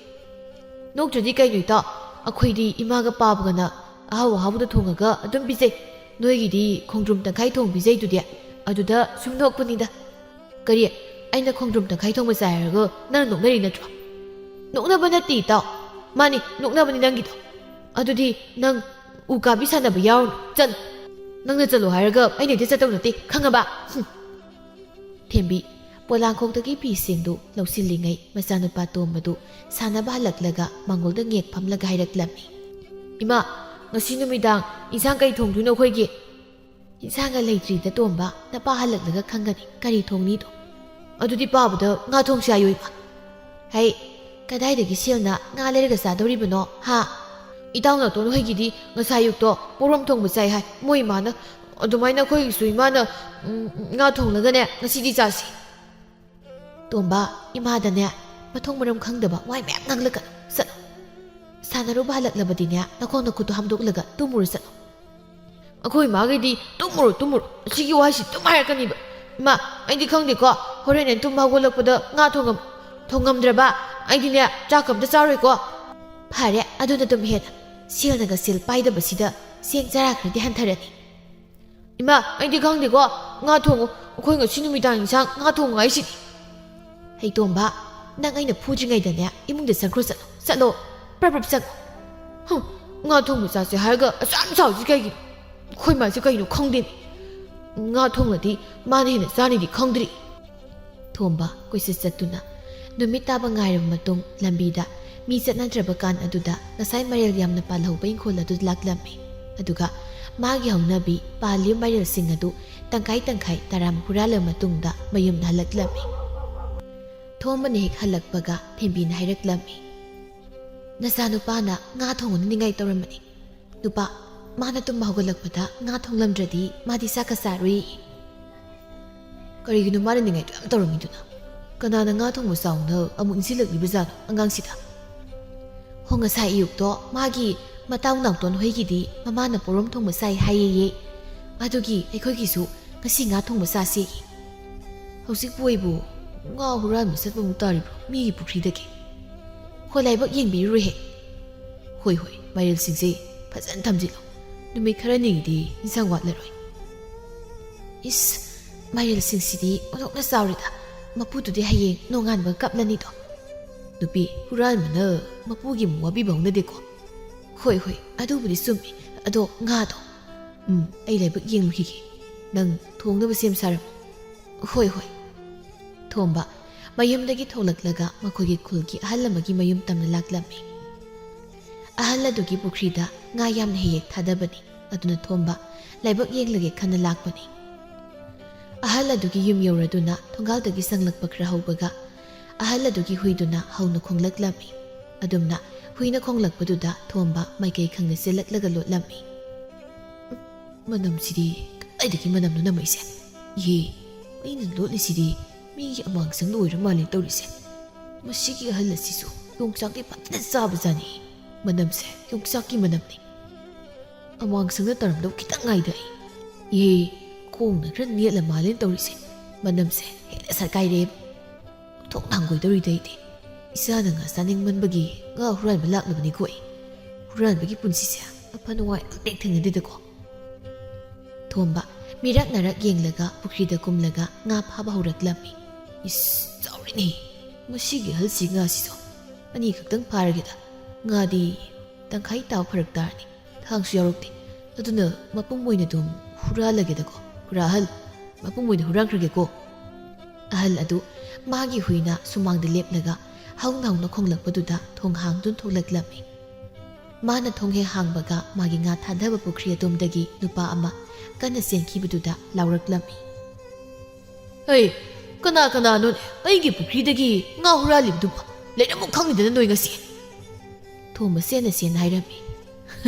"ꯅꯣꯛꯇ꯭ꯔꯗꯤ ꯀꯩꯅꯣ ꯏꯇꯥꯎ, ꯑꯩꯈꯣꯏꯗꯤ ꯏꯃꯥꯒ ꯄꯥꯕꯒꯅ ꯑꯍꯥꯎ ꯑꯍꯥꯎꯕꯗ ꯊꯣꯡꯉꯒ ꯑꯗꯨꯝ ꯄꯤꯖꯩ꯫ ꯅꯣꯏꯒꯤꯗꯤ ꯈꯣꯡꯗ꯭ꯔꯨꯝ ꯇꯪꯈꯥꯏ ꯊꯣꯡ ꯄꯤꯖꯩꯗꯨꯗꯤ, ꯑꯗꯨꯗ ꯁꯨꯝ ꯅꯣꯛꯄꯅꯤꯗ꯫" "ꯀꯔꯤ? ꯑꯩꯅ ꯈꯣꯡꯗ꯭ꯔꯨꯝ ꯇꯪꯈꯥꯏ ꯊꯣꯡꯕ ꯆꯥꯏ ꯍꯥꯏꯔꯒ ꯅꯪ ꯅꯣꯛꯅꯔꯤ ꯅꯠꯇ꯭ꯔꯣ?" "ꯅꯣꯛꯅꯕ ꯅꯠꯇꯦ ꯏꯇꯥꯎ꯫ ꯃꯥꯅꯤ, ꯅꯣꯛꯅꯕꯅꯤ ꯅꯪꯒꯤꯗꯣ꯫ ꯑꯗꯨꯗꯤ ꯅꯪ ꯎꯀꯥꯕꯤ ꯁꯥꯟꯅꯕ ꯌꯥꯎꯔꯨꯅꯨ, ꯆꯠꯂꯣ꯫ ꯅꯪꯅ ꯆꯠꯂꯣ ꯍꯥꯏꯔꯒ ꯑꯩꯅ ꯍꯦꯛꯇ ꯆꯠꯇꯧ ꯅꯠꯇꯦ, ꯈꯪꯉꯕ?" ꯍꯨꯝ꯫ ꯊꯦꯝꯕꯤ, ꯄꯣꯂꯥꯡꯈꯣꯛꯇꯒꯤ ꯐꯤꯁꯤꯡꯗꯨ ꯂꯧꯁꯤꯜꯂꯤꯉꯩ ꯃꯆꯥꯅꯨꯄꯥ ꯇꯣꯝꯕꯗꯨ ꯁꯥꯟꯅꯕ ꯍꯜꯂꯛꯂꯒ ꯃꯉꯣꯜꯗ ꯉꯦꯛ ꯐꯝꯂꯒ ꯍꯥꯏꯔꯛꯂꯝꯃꯤ꯫ "ꯏꯃꯥ, ꯉꯁꯤ ꯅꯨꯃꯤꯗꯥꯡ ꯏꯟꯁꯥꯡ ꯀꯩ ꯊꯣꯡꯗꯣꯏꯅꯣ ꯑꯩꯈꯣꯏꯒꯤ?" "ꯏꯟꯁꯥꯡꯒ ꯂꯩꯇ꯭ꯔꯤꯗ ꯇꯣꯝꯕ, ꯅꯄꯥ ꯍꯜꯂꯛꯂꯒ ꯈꯪꯒꯅꯤ ꯀꯔꯤ ꯊꯣꯡꯅꯤꯗꯣ꯫ ꯑꯗꯨꯗꯤ ꯄꯥꯕꯗ ꯉꯥ ꯊꯣꯡꯁꯦ ꯍꯥꯏꯌꯣ ꯏꯃꯥ꯫ ꯍꯩ, ꯀꯗꯥꯏꯗꯒꯤ ꯁꯦꯜꯅ ꯉꯥ ꯂꯩꯔꯒ ꯆꯥꯗꯧꯔꯤꯕꯅꯣ, ꯍꯥ? ꯏꯇꯥꯎ ꯅꯥꯇꯣꯟ ꯍꯣꯏꯒꯤꯗꯤ ꯉꯁꯥꯏ ꯑꯌꯨꯛꯇꯣ ꯄꯣꯔꯣꯝ ꯊꯣꯡꯕ ꯆꯥꯏ ꯍꯥꯏ ꯃꯣꯏ ꯏꯃꯥꯅ꯫ ꯑꯗꯨꯃꯥꯏꯅ ꯑꯩꯈꯣꯏꯒꯤꯁꯨ ꯏꯃꯥꯅ, ꯎꯝ, ꯉꯥ ꯊꯣꯡꯂꯒꯅꯦ ꯉꯁꯤꯗꯤ ꯆꯥꯁꯤ"꯫ "ꯇꯣꯝꯕ, ꯏꯃꯥꯗꯅꯦ ꯃꯊꯣꯡ ꯃꯔꯝ ꯈꯪꯗꯕ ꯋꯥ ꯃꯌꯥꯝ ꯉꯥꯡꯂꯛꯀꯅꯨ꯫ ꯆꯠꯂꯣ꯫ ꯁꯥꯟꯅꯔꯨꯕ ꯍꯜꯂꯛꯂꯕꯗꯤꯅꯦ ꯅꯈꯣꯡ ꯅꯈꯨꯠꯇꯣ ꯍꯥꯝꯗꯣꯛꯂꯒ ꯇꯨꯝꯃꯨꯔꯣ, ꯆꯠꯂꯣ"꯫ "ꯑꯩꯈꯣꯏ ꯏꯃꯥꯒꯤꯗꯤ ꯇꯨꯝꯃꯨꯔꯣ, ꯇꯨꯝꯃꯨꯔꯣ, ꯑꯁꯤꯒꯤ ꯋꯥꯍꯩꯁꯤ ꯑꯗꯨꯝ ꯍꯥꯏꯔꯛꯀꯅꯤꯕ꯫ ꯏꯃꯥ, ꯑꯩꯗꯤ ꯈꯪꯗꯦꯀꯣ, ꯍꯣꯔꯦꯟ ꯑꯩꯅ ꯇꯨꯝꯕ ꯍꯧꯒꯠꯂꯛꯄꯗ ꯉꯥ ꯊꯣꯡꯉꯝ-, ꯊꯣꯡꯉꯝꯗ꯭ꯔꯕ ꯑꯩꯗꯤꯅꯦ ꯆꯥꯛꯀ ꯑꯝꯇ ꯆꯥꯔꯣꯏꯀꯣ"꯫ ꯐꯔꯦ, ꯑꯗꯨꯅ ꯑꯗꯨꯝ ꯍꯦꯟꯅ ꯁꯦꯜꯅꯒ ꯁꯦꯜ ꯄꯥꯏꯗꯕꯁꯤꯗ ꯆꯦꯡ ꯆꯔꯥ ꯈꯔꯗꯤ ꯍꯟꯊꯔꯅꯤ꯫ "ꯏꯃꯥ, ꯑꯩꯗꯤ ꯈꯪꯗꯦꯀꯣ, ꯉꯥ ꯊꯣꯡꯉꯨ, ꯑꯩꯈꯣꯏ ꯉꯁꯤ ꯅꯨꯃꯤꯗꯥꯡ ꯏꯟꯁꯥꯡ ꯉꯥ ꯊꯣꯡꯉꯨ ꯍꯥꯏꯁꯤꯗꯤ"꯫ "ꯍꯩꯇꯣꯝꯕ, ꯅꯪ ꯑꯩꯅ ꯐꯨꯗ꯭ꯔꯤꯉꯩꯗꯅꯦ ꯏꯃꯨꯡꯗ ꯆꯪꯈ꯭ꯔꯣ, ꯆꯠꯂꯣ, ꯆꯠꯂꯣ, ꯄ꯭ꯔꯞ ꯄ꯭ꯔꯞ ꯆꯪꯉꯣ"꯫ "ꯍꯨꯝ, ꯉꯥ ꯊꯣꯡꯕ ꯆꯥꯁꯦ ꯍꯥꯏꯔꯒ ꯑꯁꯨꯛ ꯌꯥꯝ ꯁꯥꯎꯔꯤꯁꯤ ꯀꯩꯒꯤꯅꯣ? ꯑꯩꯈꯣꯏ ꯃꯥꯁꯦ ꯀꯩꯅꯣ ꯈꯪꯗꯦꯅꯦ꯫ ꯉꯥ ꯊꯣꯡꯂꯗꯤ ꯃꯥꯅ ꯍꯦꯟꯅ ꯆꯥꯅꯤꯗꯤ ꯈꯪꯗ꯭ꯔꯤ"꯫ ꯊꯣꯝꯕ ꯀꯣꯏꯆꯠ ꯆꯠꯇꯨꯅ ꯅꯨꯃꯤꯠ ꯇꯥꯕ ꯉꯥꯏꯔꯕ ꯃꯇꯨꯡ ꯂꯝꯕꯤꯗ ꯃꯤ ꯆꯠꯅꯗ꯭ꯔꯕ ꯀꯥꯟ ꯑꯗꯨꯗ ꯉꯁꯥꯏ ꯃꯥꯏꯔꯦꯜ ꯌꯥꯝꯅ ꯄꯥꯜꯍꯧꯕ ꯏꯪꯈꯣꯜ ꯑꯗꯨ ꯂꯥꯛꯂꯝꯃꯤ꯫ ꯑꯗꯨꯒ ꯃꯥꯒꯤ ꯍꯧꯅꯕꯤ ꯄꯥꯜꯂꯤꯕ ꯃꯥꯏꯔꯦꯜꯁꯤꯡ ꯑꯗꯨ ꯇꯪꯈꯥꯏ ꯇꯪꯈꯥꯏ ꯇꯔꯥꯝ ꯍꯨꯔꯥꯜꯂꯕ ꯃꯇꯨꯡꯗ ꯃꯌꯨꯝꯗ ꯍꯜꯂꯛꯂꯝꯃꯤ꯫ ꯊꯣꯝꯕꯅ ꯍꯦꯛ ꯍꯜꯂꯛꯄꯒ ꯊꯦꯝꯕꯤꯅ ꯍꯥꯏꯔꯛꯂꯝꯃꯤ, "ꯅꯆꯥꯅꯨꯄꯥꯅ ꯉꯥ ꯊꯣꯡꯉꯨꯅ ꯅꯤꯡꯉꯥꯏ ꯇꯧꯔꯝꯕꯅꯤ꯫ ꯅꯨꯄꯥ, ꯃꯥꯅ ꯇꯨꯝꯕ ꯍꯧꯒꯠꯂꯛꯄꯗ ꯉꯥ ꯊꯣꯡꯂꯝꯗ꯭ꯔꯗꯤ ꯃꯥꯗꯤ ꯆꯥꯛꯀ ꯆꯥꯔꯨꯏ"꯫ "ꯀꯔꯤꯒꯤꯅꯣ ꯃꯥꯅ ꯅꯤꯡꯉꯥꯏꯗꯣ ꯌꯥꯝ ꯇꯧꯔꯝꯃꯤꯗꯨꯅ? ꯀꯅꯥꯅ ꯉꯥ ꯊꯣꯡꯕ ꯆꯥꯎꯅ ꯑꯃꯨꯛ ꯏꯟꯁꯤꯜꯂꯛꯂꯤꯕꯖꯥꯠꯅꯣ ꯑꯉꯥꯡꯁꯤꯗ?" "ꯍꯣ, ꯉꯁꯥꯏ ꯑꯌꯨꯛꯇꯣ ꯃꯥꯒꯤ ꯃꯇꯥꯎ ꯅꯥꯎꯇꯣꯟ ꯍꯣꯏꯒꯤꯗꯤ ꯃꯃꯥꯅ ꯄꯣꯔꯣꯝ ꯊꯣꯡꯕ ꯆꯥꯏ ꯍꯥꯏꯌꯦꯌꯦ꯫ ꯑꯗꯨꯒꯤ ꯑꯩꯈꯣꯏꯒꯤꯁꯨ ꯉꯁꯤ ꯉꯥ ꯊꯣꯡꯕ ꯆꯥꯁꯦ"꯫ "ꯍꯧꯖꯤꯛꯄꯨ ꯑꯩꯕꯨ ꯉꯥ ꯍꯨꯔꯥꯟꯕ ꯆꯠꯄꯃꯨꯛ ꯇꯥꯔꯤꯕ꯭ꯔꯣ ꯃꯤꯒꯤ ꯄꯨꯈ꯭ꯔꯤꯗꯒꯤ? ꯍꯣ, ꯂꯥꯏꯕꯛ ꯌꯦꯡꯕꯤꯔꯨꯔꯣꯍꯦ꯫ ꯍꯣꯏ, ꯍꯣꯏ, ꯃꯥꯏꯔꯦꯜꯁꯤꯡꯁꯦ ꯐꯖꯅ ꯊꯝꯖꯤꯜꯂꯨ꯫ ꯅꯨꯃꯤꯠ ꯈꯔꯅꯤꯒꯤꯗꯤ ꯏꯟꯁꯥꯡ ꯋꯥꯠꯂꯔꯣꯏ"꯫ "ꯏꯁ, ꯃꯥꯏꯔꯦꯜꯁꯤꯡꯁꯤꯗꯤ ꯑꯣꯟꯊꯣꯛꯅ ꯆꯥꯎꯔꯦꯗ꯫ ꯃꯄꯨꯗꯨꯗꯤ ꯍꯌꯦꯡ ꯅꯣꯡꯉꯥꯟꯕ ꯀꯞꯂꯅꯤꯗꯣ"꯫ "ꯅꯨꯄꯤ, ꯍꯨꯔꯥꯟꯕꯅ ꯃꯄꯨꯒꯤ ꯑꯃꯨꯛ ꯋꯥꯕꯤꯕ ꯍꯧꯅꯗꯦꯀꯣ"꯫ "ꯍꯣꯏ, ꯍꯣꯏ, ꯑꯗꯨꯕꯨꯗꯤ ꯆꯨꯝꯃꯤ꯫ ꯑꯗꯣ ꯉꯥꯗꯣ"꯫ "ꯎꯝ, ꯑꯩ ꯂꯥꯏꯕꯛ ꯌꯦꯡꯂꯨꯈꯤꯒꯦ꯫ ꯅꯪ ꯊꯣꯡꯅꯕ ꯁꯦꯝ ꯁꯥꯔꯝꯃꯣ"꯫ "ꯍꯣꯏ, ꯍꯣꯏ"꯫ ꯊꯣꯝꯕ ꯃꯌꯨꯝꯗꯒꯤ ꯊꯣꯛꯂꯛꯂꯒ ꯃꯈꯣꯏꯒꯤ ꯈꯨꯜꯒꯤ ꯑꯍꯜ ꯑꯃꯒꯤ ꯃꯌꯨꯝ ꯇꯝꯅ ꯂꯥꯛꯂꯝꯃꯤ꯫ ꯑꯍꯜ ꯑꯗꯨꯒꯤ ꯄꯨꯈ꯭ꯔꯤꯗ ꯉꯥ ꯌꯥꯝꯅ ꯍꯦꯛ ꯍꯦꯛ ꯊꯥꯗꯕꯅꯤ꯫ ꯑꯗꯨꯅ ꯊꯣꯝꯕ ꯂꯥꯏꯕꯛ ꯌꯦꯡꯂꯒꯦ ꯈꯟꯅ ꯂꯥꯛꯄꯅꯤ꯫ ꯑꯍꯜ ꯑꯗꯨꯒꯤ ꯌꯨꯝ ꯌꯧꯔꯗꯨꯅ ꯊꯣꯡꯒꯥꯜꯗꯒꯤ ꯆꯪꯂꯛꯄ ꯈꯔ ꯍꯧꯕꯒ ꯑꯍꯜ ꯑꯗꯨꯒꯤ ꯍꯨꯏꯗꯨꯅ ꯍꯧꯅ ꯈꯣꯡꯂꯛꯂꯝꯃꯤ꯫ ꯑꯗꯨꯝꯅ ꯍꯨꯏꯅ ꯈꯣꯡꯂꯛꯄꯗꯨꯗ ꯊꯣꯝꯕ ꯃꯥꯏꯀꯩ ꯈꯪꯅ ꯆꯦꯜꯂꯛꯂꯒ ꯂꯣꯠꯂꯝꯃꯤ꯫ "ꯃꯅꯝꯁꯤꯗꯤ ꯀꯗꯥꯏꯗꯒꯤ ꯃꯅꯝꯅꯣ ꯅꯝꯃꯛꯏꯁꯦ? ꯌꯦ, ꯑꯩꯅ ꯂꯣꯠꯂꯤꯁꯤꯗꯤ ꯃꯤꯒꯤ ꯑꯃꯥꯡꯁꯪꯗ ꯑꯣꯏꯔ ꯃꯥꯜꯂꯦ ꯇꯧꯔꯤꯁꯦ꯫ ꯃꯁꯤꯒꯤ ꯑꯍꯜ ꯑꯁꯤꯁꯨ ꯌꯣꯡꯆꯥꯛꯇꯤ ꯐꯖꯅ ꯆꯥꯕꯖꯥꯠꯅꯤ꯫ ꯃꯅꯝꯁꯦ ꯌꯣꯡꯆꯥꯛꯀꯤ ꯃꯅꯝꯅꯤ꯫ ꯑꯃꯥꯡꯁꯪꯗ ꯇꯥꯔꯝꯗꯧ ꯈꯤꯇꯪ ꯉꯥꯏꯗ ꯑꯩ꯫ ꯌꯦ, ꯈꯣꯡꯅ ꯈꯔ ꯅꯦꯠꯂ ꯃꯥꯜꯂꯦ ꯇꯧꯔꯤꯁꯦ꯫ ꯃꯅꯝꯁꯦ ꯍꯦꯟꯅ ꯁꯥꯠꯀꯥꯏꯔꯦ꯫ ꯊꯣꯛ ꯍꯥꯡꯒꯣꯏꯗꯧꯔꯤꯗ ꯑꯩꯗꯤ꯫ ꯏꯆꯥꯅ ꯉꯥ ꯆꯥꯅꯤꯡꯃꯟꯕꯒꯤ ꯉꯥ ꯍꯨꯔꯥꯟꯕ ꯂꯥꯛꯂꯕꯅꯤꯀꯣ ꯑꯩ꯫ ꯍꯨꯔꯥꯟꯕꯒꯤ ꯄꯨꯟꯁꯤꯁꯦ ꯑꯐ ꯅꯨꯡꯉꯥꯏ ꯑꯃ ꯍꯦꯛ ꯊꯦꯡꯅꯗꯦꯗꯀꯣ꯫" ꯊꯣꯝꯕ ꯃꯤꯔꯛ ꯅꯥꯔꯛ ꯌꯦꯡꯂꯒ ꯄꯨꯈ꯭ꯔꯤꯗ ꯀꯨꯝꯂꯒ ꯉꯥ ꯐꯥꯕ ꯍꯧꯔꯛꯂꯝꯃꯤ꯫ "ꯏꯁ, ꯆꯥꯎꯔꯦꯅꯦ! ꯃꯁꯤꯒꯤ ꯑꯍꯜꯁꯤ ꯉꯥꯁꯤꯁꯨ꯫ ꯑꯅꯤꯈꯛꯇꯪ ꯐꯥꯔꯒꯦꯗ꯫ ꯉꯥꯗꯤ ꯇꯪꯈꯥꯏ ꯇꯥꯕ ꯐꯔꯛ ꯇꯥꯔꯅꯤ꯫ ꯊꯥꯡꯁꯨ ꯌꯥꯎꯔꯛꯇꯦ꯫ ꯑꯗꯨꯅ ꯃꯄꯨꯝ ꯑꯣꯏꯅ ꯑꯗꯨꯝ ꯍꯨꯔꯥꯜꯂꯒꯦꯗꯀꯣ꯫ ꯈꯨꯔꯥ ꯑꯍꯜ, ꯃꯄꯨꯝ ꯑꯣꯏꯅ ꯍꯨꯔꯥꯟꯈ꯭ꯔꯒꯦꯀꯣ꯫" ꯑꯍꯜ ꯑꯗꯨ ꯃꯥꯒꯤ ꯍꯨꯏꯅ ꯁꯨꯃꯥꯡꯗ ꯂꯦꯞꯂꯒ ꯍꯧꯅ ꯍꯧꯅ ꯈꯣꯡꯂꯛꯄꯗꯨꯗ ꯊꯣꯡ ꯍꯥꯡꯗꯨꯅ ꯊꯣꯛꯂꯛꯂꯝꯃꯤ꯫ ꯃꯥꯅ ꯊꯣꯡ ꯍꯦꯛ ꯍꯥꯡꯕꯒ ꯃꯥꯒꯤ ꯉꯥ ꯊꯥꯗꯕ ꯄꯨꯈ꯭ꯔꯤ ꯑꯗꯣꯝꯗꯒꯤ ꯅꯨꯄꯥ ꯑꯃ ꯀꯟꯅ ꯆꯦꯟꯈꯤꯕꯗꯨꯗ ꯂꯥꯎꯔꯛꯂꯝꯃꯤ꯫ "ꯍꯩ, ꯀꯅꯥ ꯀꯅꯥꯅꯣꯅꯦ ꯑꯩꯒꯤ ꯄꯨꯈ꯭ꯔꯤꯗꯒꯤ ꯉꯥ ꯍꯨꯔꯥꯜꯂꯤꯕꯗꯨꯕꯣ? ꯂꯩꯔꯝꯃꯨ ꯈꯪꯉꯤꯗꯅ ꯅꯣꯏ ꯉꯁꯤ!" ꯊꯣꯝꯕ ꯆꯦꯟꯅ ꯆꯦꯟꯅ ꯍꯥꯏꯔꯝꯃꯤ꯫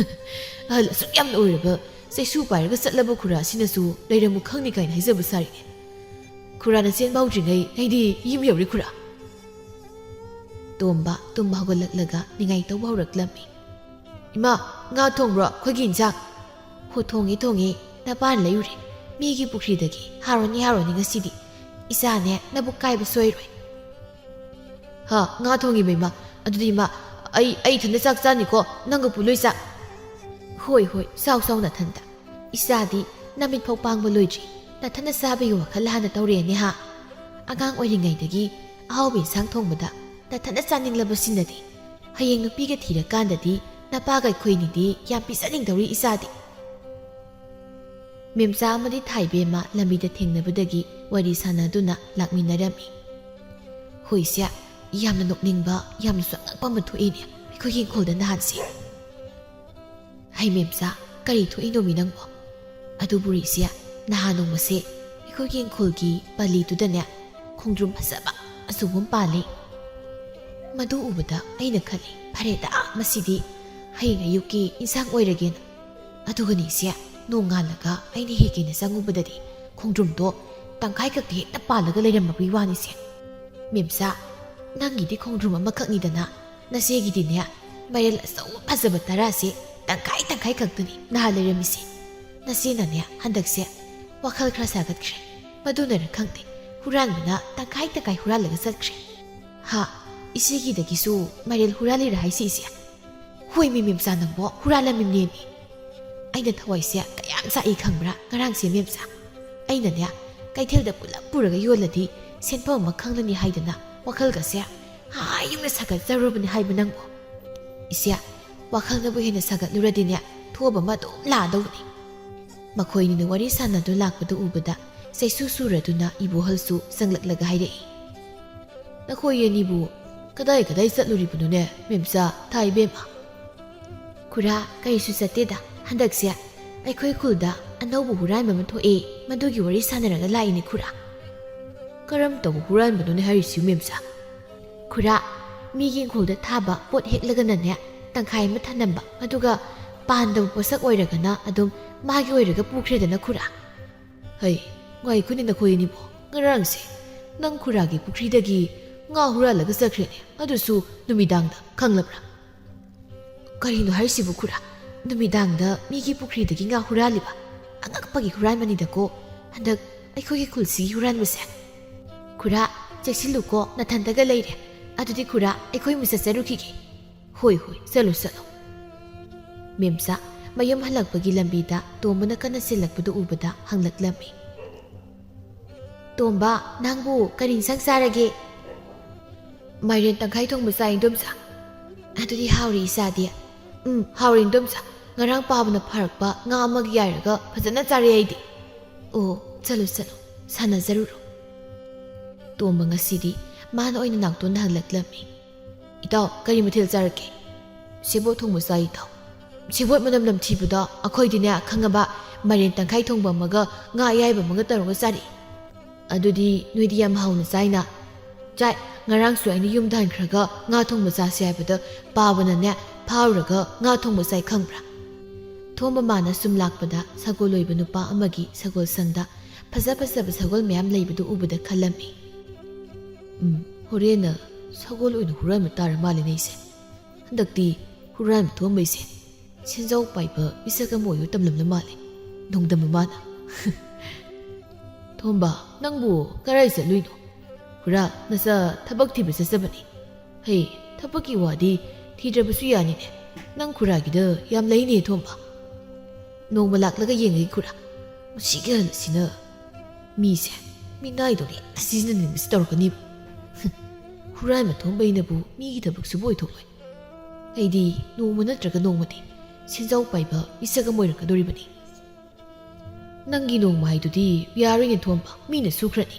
"ꯑꯍꯜ ꯑꯁꯨꯛ ꯌꯥꯝꯅ ꯑꯣꯏꯔꯕ ꯆꯩꯁꯨ ꯄꯥꯏꯔꯒ ꯆꯠꯂꯕ ꯈꯨꯔꯥ ꯑꯁꯤꯅꯁꯨ ꯂꯩꯔꯝꯃꯨ ꯈꯪꯅꯤ ꯀꯥꯏꯅ ꯍꯥꯏꯖꯕ ꯁꯥꯔꯤꯅꯦ꯫ ꯈꯨꯔꯥꯅ ꯆꯦꯟꯕ ꯍꯧꯗ꯭ꯔꯤꯉꯩ ꯑꯩꯗꯤ ꯌꯨꯝ ꯌꯧꯔꯦ ꯈꯨꯔꯥ꯫" ꯇꯣꯝꯕ ꯇꯨꯝꯕ ꯍꯧꯒꯠꯂꯛꯂꯒ ꯅꯤꯡꯉꯥꯏ ꯇꯧꯕ ꯍꯧꯔꯛꯂꯝꯃꯤ꯫ "ꯏꯃꯥ, ꯉꯥ ꯊꯣꯡꯕ꯭ꯔꯣ ꯑꯩꯈꯣꯏꯒꯤ ꯏꯟꯁꯥꯡ?" "ꯍꯣ, ꯊꯣꯡꯉꯦ, ꯊꯣꯡꯉꯦ꯫ ꯅꯄꯥꯅ ꯂꯩꯔꯨꯔꯦ꯫ ꯃꯤꯒꯤ ꯄꯨꯈ꯭ꯔꯤꯗꯒꯤ꯫ ꯍꯥꯎꯔꯅꯤ, ꯍꯥꯎꯔꯅꯤ ꯉꯁꯤꯗꯤ꯫ ꯏꯆꯥꯅꯦ, ꯅꯕꯨꯛ ꯀꯥꯏꯕ ꯁꯣꯏꯔꯣꯏ꯫" "ꯍꯥ, ꯉꯥ ꯊꯣꯡꯉꯤꯕ ꯏꯃꯥ? ꯑꯗꯨꯗꯤ ꯏꯃꯥ, ꯑꯩ, ꯑꯩ ꯏꯊꯟꯗ ꯆꯥꯛ ꯆꯥꯅꯤꯀꯣ, ꯅꯪꯒ ꯄꯨ ꯂꯣꯏ ꯆꯥ꯫" "ꯍꯣꯏ, ꯍꯣꯏ, ꯆꯥꯎ, ꯆꯥꯎ ꯅꯊꯟꯗ꯫ ꯏꯆꯥꯗꯤ ꯅꯃꯤꯠ ꯐꯥꯎ ꯄꯥꯡꯕ ꯂꯣꯏꯗ꯭ꯔꯤ, ꯅꯊꯟꯗ ꯆꯥꯕꯒꯤ ꯋꯥꯈꯜ ꯍꯥꯟꯅ ꯇꯧꯔꯦꯅꯦ ꯍꯥ? ꯑꯉꯥꯡ ꯑꯣꯏꯔꯤꯉꯩꯗꯒꯤ ꯑꯍꯥꯎꯕ ꯏꯟꯁꯥꯡ ꯊꯣꯡꯕꯗ ꯅꯊꯟꯗ ꯆꯥꯅꯤꯡꯂꯕꯁꯤꯅꯗꯤ꯫ ꯍꯌꯦꯡ ꯅꯨꯄꯤꯒ ꯊꯤꯔꯀꯥꯟꯗꯗꯤ ꯅꯄꯥꯒ ꯑꯩꯈꯣꯏꯅꯤꯗꯤ ꯌꯥꯝ ꯄꯤꯖꯅꯤꯡꯗꯧꯔꯤ ꯏꯆꯥꯗꯤ꯫" ꯃꯦꯝꯆꯥ ꯑꯃꯗꯤ ꯊꯥꯏꯕꯦꯝꯃ ꯂꯝꯕꯤꯗ ꯊꯦꯡꯅꯕꯗꯒꯤ ꯋꯥꯔꯤ ꯁꯥꯟꯅꯗꯨꯅ ꯂꯥꯛꯃꯤꯟꯅꯔꯝꯃꯤ꯫ "ꯍꯣꯏꯁꯦ, ꯌꯥꯝꯅ ꯅꯣꯛꯅꯤꯡꯕ, ꯌꯥꯝꯅꯁꯨ ꯑꯉꯛꯄ ꯑꯃ ꯊꯣꯛꯏꯅꯦ ꯑꯩꯈꯣꯏꯒꯤ ꯏꯪꯈꯣꯜꯗ ꯅꯍꯥꯟꯁꯦ꯫ ꯍꯩ ꯃꯦꯝꯆꯥ, "ꯀꯔꯤ ꯊꯣꯛꯏꯅꯣꯃꯤ ꯅꯪꯕꯣ?" "ꯑꯗꯨꯕꯨ ꯔꯤꯁꯤꯌꯥ, ꯅꯍꯥꯟ ꯅꯣꯡꯃꯁꯦ ꯑꯩꯈꯣꯏꯒꯤ ꯏꯪꯈꯣꯜꯒꯤ ꯄꯜꯂꯤꯗꯨꯗꯅꯦ ꯈꯣꯡꯗ꯭ꯔꯨꯝ ꯐꯖꯕ ꯑꯆꯧꯕ ꯑꯃ ꯄꯥꯜꯂꯤ꯫ ꯃꯗꯨ ꯎꯕꯗ ꯑꯩꯅ ꯈꯜꯂꯤ, 'ꯐꯔꯦꯗ, ꯃꯁꯤꯗꯤ ꯍꯌꯦꯡ ꯑꯌꯨꯛꯀꯤ ꯏꯟꯁꯥꯡ ꯑꯣꯏꯔꯒꯦꯅ.' ꯑꯗꯨꯒꯅꯤ ꯏꯆꯦ, ꯅꯣꯡꯉꯥꯜꯂꯒ ꯑꯩꯅ ꯍꯦꯛꯀꯦꯅ ꯆꯪꯉꯨꯕꯗꯗꯤ ꯈꯣꯡꯗ꯭ꯔꯨꯝꯗꯣ ꯇꯪꯈꯥꯏ ꯈꯛꯇ ꯍꯦꯛꯇ ꯄꯥꯜꯂꯒ ꯂꯩꯔꯝꯃꯕꯒꯤ ꯋꯥꯅꯤꯁꯦ꯫ ꯃꯦꯝꯆꯥ, ꯅꯪꯒꯤꯗꯤ ꯈꯣꯡꯗ꯭ꯔꯨꯝ ꯑꯃꯈꯛꯅꯤꯗꯅ, ꯅꯆꯦꯒꯤꯗꯤꯅꯦ ꯃꯥꯏꯔꯦꯜ ꯑꯆꯧꯕ ꯐꯖꯕ ꯇꯔꯥꯁꯦ ꯇꯪꯈꯥꯏ ꯇꯪꯈꯥꯏ ꯈꯛꯇꯅꯤ ꯅꯍꯥꯟ ꯂꯩꯔꯝꯃꯤꯁꯦ꯫ ꯅꯆꯦꯅꯅꯦ ꯍꯟꯗꯛꯁꯦ ꯋꯥꯈꯜ ꯈꯔ ꯁꯥꯒꯠꯈ꯭ꯔꯦ꯫ ꯃꯗꯨꯅꯔ ꯈꯪꯗꯦ, ꯍꯨꯔꯥꯟꯕꯅ ꯇꯪꯈꯥꯏ ꯇꯪꯈꯥꯏ ꯍꯨꯔꯥꯜꯂꯒ ꯆꯠꯈ꯭ꯔꯦ꯫ ꯍꯥ, ꯏꯆꯦꯒꯤꯗꯒꯤꯁꯨ ꯃꯥꯏꯔꯦꯜ ꯍꯨꯔꯥꯜꯂꯤꯔ ꯍꯥꯏꯁꯤ ꯏꯆꯦ?" "ꯍꯣꯏꯃꯤ ꯃꯦꯝꯆꯥ, ꯅꯪꯕꯣ ꯍꯨꯔꯥꯜꯂꯝꯃꯤꯅꯦꯃꯤ꯫ ꯑꯩꯅ ꯊꯋꯥꯏꯁꯦ ꯀꯌꯥꯝ ꯆꯥꯛꯏ ꯈꯪꯕ꯭ꯔꯥ ꯉꯔꯥꯡꯁꯦ ꯃꯦꯝꯆꯥ? ꯑꯩꯅꯅꯦ ꯀꯩꯊꯦꯜꯗ ꯄꯨꯂꯞ ꯄꯨꯔꯒ ꯌꯣꯜꯂꯗꯤ ꯁꯦꯟꯐꯝ ꯑꯃ ꯈꯪꯂꯅꯤ ꯍꯥꯏꯗꯅ ꯋꯥꯈꯜꯒꯁꯦ ꯍꯥ ꯌꯨꯝꯅ ꯁꯥꯒꯠꯆꯔꯨꯕꯅꯤ ꯍꯥꯏꯕ ꯅꯪꯕꯨ꯫ ꯏꯆꯦ, ꯋꯥꯈꯜꯅꯕꯨ ꯍꯦꯟꯅ ꯁꯥꯒꯠꯂꯨꯔꯗꯤꯅꯦ ꯊꯣꯛꯑꯕ ꯑꯃ ꯑꯗꯨꯝ ꯂꯥꯛꯑꯗꯧꯕꯅꯤ꯫" ꯃꯈꯣꯏꯅꯤꯅ ꯋꯥꯔꯤ ꯁꯥꯟꯅꯗꯨꯅ ꯂꯥꯛꯄꯗꯨ ꯎꯕꯗ ꯆꯩꯁꯨ ꯁꯨꯔꯗꯨꯅ ꯏꯕꯣꯍꯜꯁꯨ ꯆꯪꯂꯛꯂꯒ ꯍꯥꯏꯔꯛꯏ, "ꯅꯈꯣꯏ ꯑꯅꯤꯕꯨ ꯀꯗꯥꯏ ꯀꯗꯥꯏ ꯆꯠꯂꯨꯔꯤꯕꯅꯣꯅꯦ ꯃꯦꯝꯆꯥ, ꯊꯥ ꯏꯕꯦꯝꯃ?" "ꯈꯨꯔꯥ, ꯀꯔꯤꯁꯨ ꯆꯠꯇꯦꯗ꯫ ꯍꯟꯗꯛꯁꯦ ꯑꯩꯈꯣꯏ ꯈꯨꯜꯗ ꯑꯅꯧꯕ ꯍꯨꯔꯥꯟꯕ ꯑꯃ ꯊꯣꯛꯑꯦ, ꯃꯗꯨꯒꯤ ꯋꯥꯔꯤ ꯁꯥꯟꯅꯔꯒ ꯂꯥꯛꯏꯅꯦ ꯈꯨꯔꯥ꯫" "ꯀꯔꯝ ꯇꯧꯕ ꯍꯨꯔꯥꯟꯕꯅꯣꯅꯦ ꯍꯥꯏꯔꯤꯁꯤ ꯃꯦꯝꯆꯥ?" "ꯈꯨꯔꯥ, ꯃꯤꯒꯤ ꯏꯪꯈꯣꯜꯗ ꯊꯥꯕ ꯄꯣꯠ ꯍꯦꯛꯂꯒꯅꯅꯦ ꯇꯪꯈꯥꯏ ꯑꯃ ꯊꯅꯝꯕ, ꯑꯗꯨꯒ ꯄꯥꯟꯗꯕ ꯄꯣꯠꯁꯛ ꯑꯣꯏꯔꯒꯅ ꯑꯗꯨꯝ ꯃꯥꯒꯤ ꯑꯣꯏꯔꯒ ꯄꯨꯈ꯭ꯔꯦꯗꯅ ꯈꯨꯔꯥ꯫" "ꯍꯩ, ꯉꯥꯏꯈꯣꯅꯦ ꯅꯈꯣꯏ ꯑꯅꯤꯕꯣ, ꯉꯔꯥꯡꯁꯦ ꯅꯪ ꯈꯨꯔꯥꯒꯤ ꯄꯨꯈ꯭ꯔꯤꯗꯒꯤ ꯉꯥ ꯍꯨꯔꯥꯜꯂꯒ ꯆꯠꯈ꯭ꯔꯦꯅꯦ, ꯑꯗꯨꯁꯨ ꯅꯨꯃꯤꯗꯥꯡꯗ, ꯈꯪꯂꯕ꯭ꯔꯥ?" "ꯀꯔꯤꯅꯣ ꯍꯥꯏꯔꯤꯁꯤꯕꯨ ꯈꯨꯔꯥ? ꯅꯨꯃꯤꯗꯥꯡꯗ ꯃꯤꯒꯤ ꯄꯨꯈ꯭ꯔꯤꯗꯒꯤ ꯉꯥ ꯍꯨꯔꯥꯜꯂꯤꯕ? ꯑꯉꯛꯄꯒꯤ ꯍꯨꯔꯥꯟꯕꯅꯤꯗꯀꯣ ꯍꯟꯗꯛ ꯑꯩꯈꯣꯏꯒꯤ ꯈꯨꯜꯁꯤꯒꯤ ꯍꯨꯔꯥꯟꯕꯁꯦ꯫ ꯈꯨꯔꯥ, ꯆꯦꯛꯁꯤꯜꯂꯨꯀꯣ, ꯅꯊꯟꯇꯒ ꯂꯩꯔꯦ꯫ ꯑꯗꯨꯗꯤ ꯈꯨꯔꯥ, ꯑꯩꯈꯣꯏ ꯑꯃꯨꯛ ꯆꯠꯆꯔꯨꯈꯤꯒꯦ꯫" "ꯍꯣꯏ, ꯍꯣꯏ, ꯆꯠꯂꯣ, ꯆꯠꯂꯣ꯫" ꯃꯦꯝꯆꯥ ꯃꯌꯨꯝ ꯍꯜꯂꯛꯄꯒꯤ ꯂꯝꯕꯤꯗ ꯇꯣꯝꯕꯅ ꯀꯟꯅ ꯆꯦꯜꯂꯛꯄꯗꯨ ꯎꯕꯗ ꯍꯪꯂꯛꯂꯝꯃꯤ꯫ "ꯇꯣꯝꯕ, ꯅꯪꯕꯨ ꯀꯔꯤ ꯏꯟꯁꯥꯡ ꯆꯥꯔꯒꯦ?" "ꯃꯥꯏꯔꯦꯟ ꯇꯪꯈꯥꯏ ꯊꯣꯡꯕ ꯆꯥꯏ, ꯏꯟꯗꯣꯝꯆꯥ꯫" "ꯑꯗꯨꯗꯤ ꯍꯥꯎꯔꯦ, ꯏꯆꯥꯗꯤ꯫" "ꯎꯝ, ꯍꯥꯎꯔꯦ, ꯏꯟꯗꯣꯝꯆꯥ꯫ ꯉꯔꯥꯡ ꯄꯥꯕꯅ ꯐꯥꯔꯛꯄ ꯉꯥ ꯑꯃꯒ ꯌꯥꯏꯔꯒ ꯐꯖꯅ ꯆꯥꯔꯦ ꯑꯩꯗꯤ꯫" "ꯑꯣ, ꯆꯠꯂꯣ, ꯆꯠꯂꯣ, ꯁꯥꯟꯅꯖꯔꯨꯔꯣ꯫" ꯇꯣꯝꯕ ꯉꯁꯤꯗꯤ ꯃꯥꯅ ꯑꯣꯏꯅ ꯅꯥꯎꯇꯣꯟꯗ ꯍꯪꯂꯛꯂꯝꯃꯤ꯫ "ꯏꯇꯥꯎ, ꯀꯔꯤ ꯃꯊꯦꯜ ꯆꯥꯔꯛꯀꯦ?" "ꯁꯦꯕꯣꯠ ꯊꯣꯡꯕ ꯆꯥꯏ, ꯏꯇꯥꯎ꯫" ꯁꯦꯕꯣꯠ ꯃꯅꯝ ꯅꯝꯊꯤꯕꯗꯣ ꯑꯩꯈꯣꯏꯗꯤꯅꯦ, ꯈꯪꯉꯕ, ꯃꯥꯏꯔꯦꯟ ꯇꯪꯈꯥꯏ ꯊꯣꯡꯕ ꯑꯃꯒ ꯉꯥ ꯑꯌꯥꯏꯕ ꯑꯃꯒ ꯇꯧꯔꯒ ꯆꯥꯔꯛꯏ꯫ ꯑꯗꯨꯗꯤ ꯅꯣꯏꯗꯤ ꯌꯥꯝ ꯍꯥꯎꯅ ꯆꯥꯏꯅ꯫ ꯆꯥꯏ꯫ ꯉꯔꯥꯡꯁꯨ ꯑꯩꯅ ꯌꯨꯝꯗ ꯍꯟꯈ꯭ꯔꯒ ꯉꯥ ꯊꯣꯡꯕ ꯆꯥꯁꯦ ꯍꯥꯏꯕꯗ ꯄꯥꯕꯅꯅꯦ ꯐꯥꯎꯔꯒ ꯉꯥ ꯊꯣꯡꯕ ꯆꯥꯏ, ꯈꯪꯕ꯭ꯔꯥ? ꯊꯣꯝꯕ ꯃꯥꯅ ꯁꯨꯝ ꯂꯥꯛꯄꯗ ꯁꯒꯣꯜ ꯂꯣꯏꯕ ꯅꯨꯄꯥ ꯑꯃꯒꯤ ꯁꯒꯣꯜꯁꯪꯗ ꯐꯖ ꯐꯖꯕ ꯁꯒꯣꯜ ꯃꯌꯥꯝ ꯂꯩꯕꯗꯨ ꯎꯕꯗ ꯈꯜꯂꯝꯃꯤ꯫ "ꯎꯝ, ꯍꯣꯔꯦꯟꯅ ꯁꯒꯣꯜ ꯑꯣꯏꯅ ꯍꯨꯔꯥꯟꯕ ꯇꯥꯔ ꯃꯥꯜꯂꯦꯅꯦ ꯑꯩꯁꯦ꯫ ꯍꯟꯗꯛꯇꯤ ꯍꯨꯔꯥꯟꯕ ꯊꯣꯝꯕꯩꯁꯦ ꯁꯦꯟꯖꯥꯎ ꯄꯥꯏꯕ ꯃꯤꯁꯛ ꯑꯃ ꯑꯣꯏꯕ ꯇꯝꯂꯝꯂ ꯃꯥꯜꯂꯦ, ꯅꯣꯡꯗꯝꯕ ꯃꯥꯅ꯫" "ꯊꯣꯝꯕ, ꯅꯪꯕꯨ ꯀꯔꯥꯏ ꯆꯠꯂꯨꯏꯅꯣ? ꯈꯨꯔꯥ, ꯅꯆꯥ ꯊꯕꯛ ꯊꯤꯕ ꯆꯠꯆꯕꯅꯤ꯫" "ꯍꯩ, ꯊꯕꯛꯀꯤ ꯋꯥꯗꯤ ꯊꯤꯗ꯭ꯔꯕꯁꯨ ꯌꯥꯅꯤꯅꯦ꯫ ꯅꯪ ꯈꯨꯔꯥꯒꯤꯗ ꯌꯥꯝ ꯂꯩꯅꯦ, ꯊꯣꯝꯕ꯫ ꯅꯣꯡꯃ ꯂꯥꯛꯂꯒ ꯌꯦꯡꯉꯒꯦ, ꯈꯨꯔꯥ꯫ ꯃꯁꯤꯒꯤ ꯑꯍꯜꯁꯤꯅ ꯃꯤꯁꯦ ꯃꯤꯅꯥꯏꯗꯧꯅ ꯍꯦꯛꯇ ꯁꯤꯖꯤꯟꯅꯅꯤꯡꯕꯁꯤ ꯇꯧꯔꯛꯀꯅꯤꯕ꯫" "ꯍꯨꯔꯥꯟꯕ ꯊꯣꯝꯕꯩꯅꯕꯨ ꯃꯤꯒꯤ ꯊꯕꯛ ꯁꯨꯕ ꯑꯣꯏꯊꯣꯛꯂꯣꯏ꯫ ꯑꯩꯗꯤ ꯅꯣꯡꯃ ꯅꯠꯇ꯭ꯔꯒ ꯅꯣꯡꯃꯗꯤ ꯁꯦꯟꯖꯥꯎ ꯄꯥꯏꯕ ꯃꯤꯁꯛ ꯑꯃ ꯑꯣꯏꯔꯛꯀꯗꯧꯔꯤꯕꯅꯤ꯫" "ꯅꯪꯒꯤ ꯅꯣꯡꯃ ꯍꯥꯏꯗꯨꯗꯤ ꯌꯥꯔꯣꯏꯅꯦ, ꯊꯣꯝꯕ, ꯃꯤꯅ ꯁꯨꯈ꯭ꯔꯅꯤ꯫"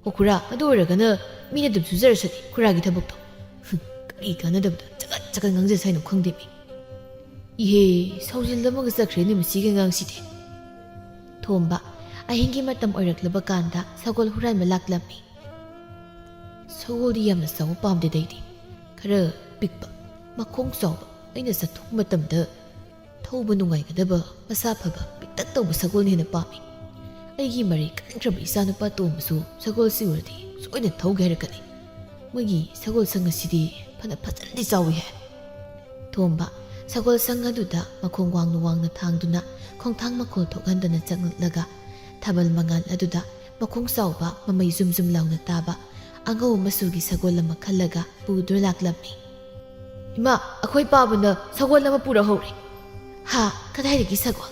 "ꯍꯣ ꯈꯨꯔꯥ, ꯑꯗꯨ ꯑꯣꯏꯔꯒꯅ ꯃꯤꯅ ꯑꯗꯨꯝ ꯁꯨꯖꯔꯁꯅꯤ ꯈꯨꯔꯥꯒꯤ ꯊꯕꯛꯇꯣ꯫" "ꯀꯔꯤ ꯀꯥꯟꯅꯗꯕꯗ ꯆꯒꯠ ꯆꯒꯠ ꯉꯥꯡꯖ ꯁꯥꯏꯅꯣ ꯈꯪꯗꯦꯃꯤ꯫ ꯏꯍꯦ, ꯁꯥꯎꯖꯤꯜ ꯑꯃꯒ ꯆꯠꯈ꯭ꯔꯦꯅꯦ ꯃꯁꯤꯒꯤ ꯑꯉꯥꯡꯁꯤꯗꯤ꯫" ꯊꯣꯝꯕ ꯑꯍꯤꯡꯒꯤ ꯃꯇꯝ ꯑꯣꯏꯔꯛꯂꯕ ꯀꯥꯟꯗ ꯁꯒꯣꯜ ꯍꯨꯔꯥꯟꯕ ꯂꯥꯛꯂꯝꯃꯤ꯫ "ꯁꯒꯣꯜꯗꯤ ꯌꯥꯝꯅ ꯆꯥꯎꯕ ꯄꯥꯝꯗꯦꯗ ꯑꯩꯗꯤ꯫ ꯈꯔ ꯄꯤꯛꯄ, ꯃꯈꯣꯡ ꯆꯥꯎꯕ, ꯑꯩꯅ ꯆꯠꯊꯣꯛꯄ ꯃꯇꯝꯗ ꯊꯧꯕ ꯅꯨꯡꯉꯥꯏꯒꯗꯕ, ꯃꯁꯥ ꯐꯕ, ꯄꯤꯛꯇꯛ ꯇꯧꯕ ꯁꯒꯣꯜꯅ ꯍꯦꯟꯅ ꯄꯥꯝꯃꯤ꯫ ꯑꯩꯒꯤ ꯃꯔꯩ ꯀꯟꯈ꯭ꯔꯕ ꯏꯆꯥꯅꯨꯄꯥ ꯇꯣꯝꯕꯁꯨ ꯁꯒꯣꯜꯁꯤ ꯎꯔꯗꯤ ꯁꯣꯏꯗꯅ ꯊꯧꯒꯦ ꯍꯥꯏꯔꯛꯀꯅꯤ꯫ ꯃꯣꯏꯒꯤ ꯁꯒꯣꯜ ꯁꯪ ꯑꯁꯤꯗꯤ ꯐꯅ ꯐꯖꯅꯗꯤ ꯆꯥꯎꯏ ꯍꯥꯏ꯫" ꯊꯣꯝꯕ ꯁꯒꯣꯜ ꯁꯪ ꯑꯗꯨꯗ ꯃꯈꯣꯡ ꯋꯥꯡꯅ ꯋꯥꯡꯅ ꯊꯥꯡꯗꯨꯅ ꯈꯣꯡꯊꯥꯡ ꯃꯈꯣꯜ ꯊꯣꯛꯍꯟꯗꯅ ꯆꯪꯂꯛꯂꯒ ꯊꯥꯕꯜ ꯃꯉꯥꯜ ꯑꯗꯨꯗ ꯃꯈꯣꯡ ꯆꯥꯎꯕ, ꯃꯃꯩ ꯖꯨꯝ ꯖꯨꯝ ꯂꯥꯎꯅ ꯇꯥꯕ ꯑꯉꯧꯕ ꯃꯆꯨꯒꯤ ꯁꯒꯣꯜ ꯑꯃ ꯈꯜꯂꯒ ꯄꯨꯗꯨꯅ ꯂꯥꯛꯂꯝꯃꯤ꯫ "ꯏꯃꯥ, ꯑꯩꯈꯣꯏ ꯄꯥꯕꯅ ꯁꯒꯣꯜ ꯑꯃ ꯄꯨꯔꯛꯍꯧꯔꯦ꯫" "ꯍꯥ? ꯀꯗꯥꯏꯗꯒꯤ ꯁꯒꯣꯜ?"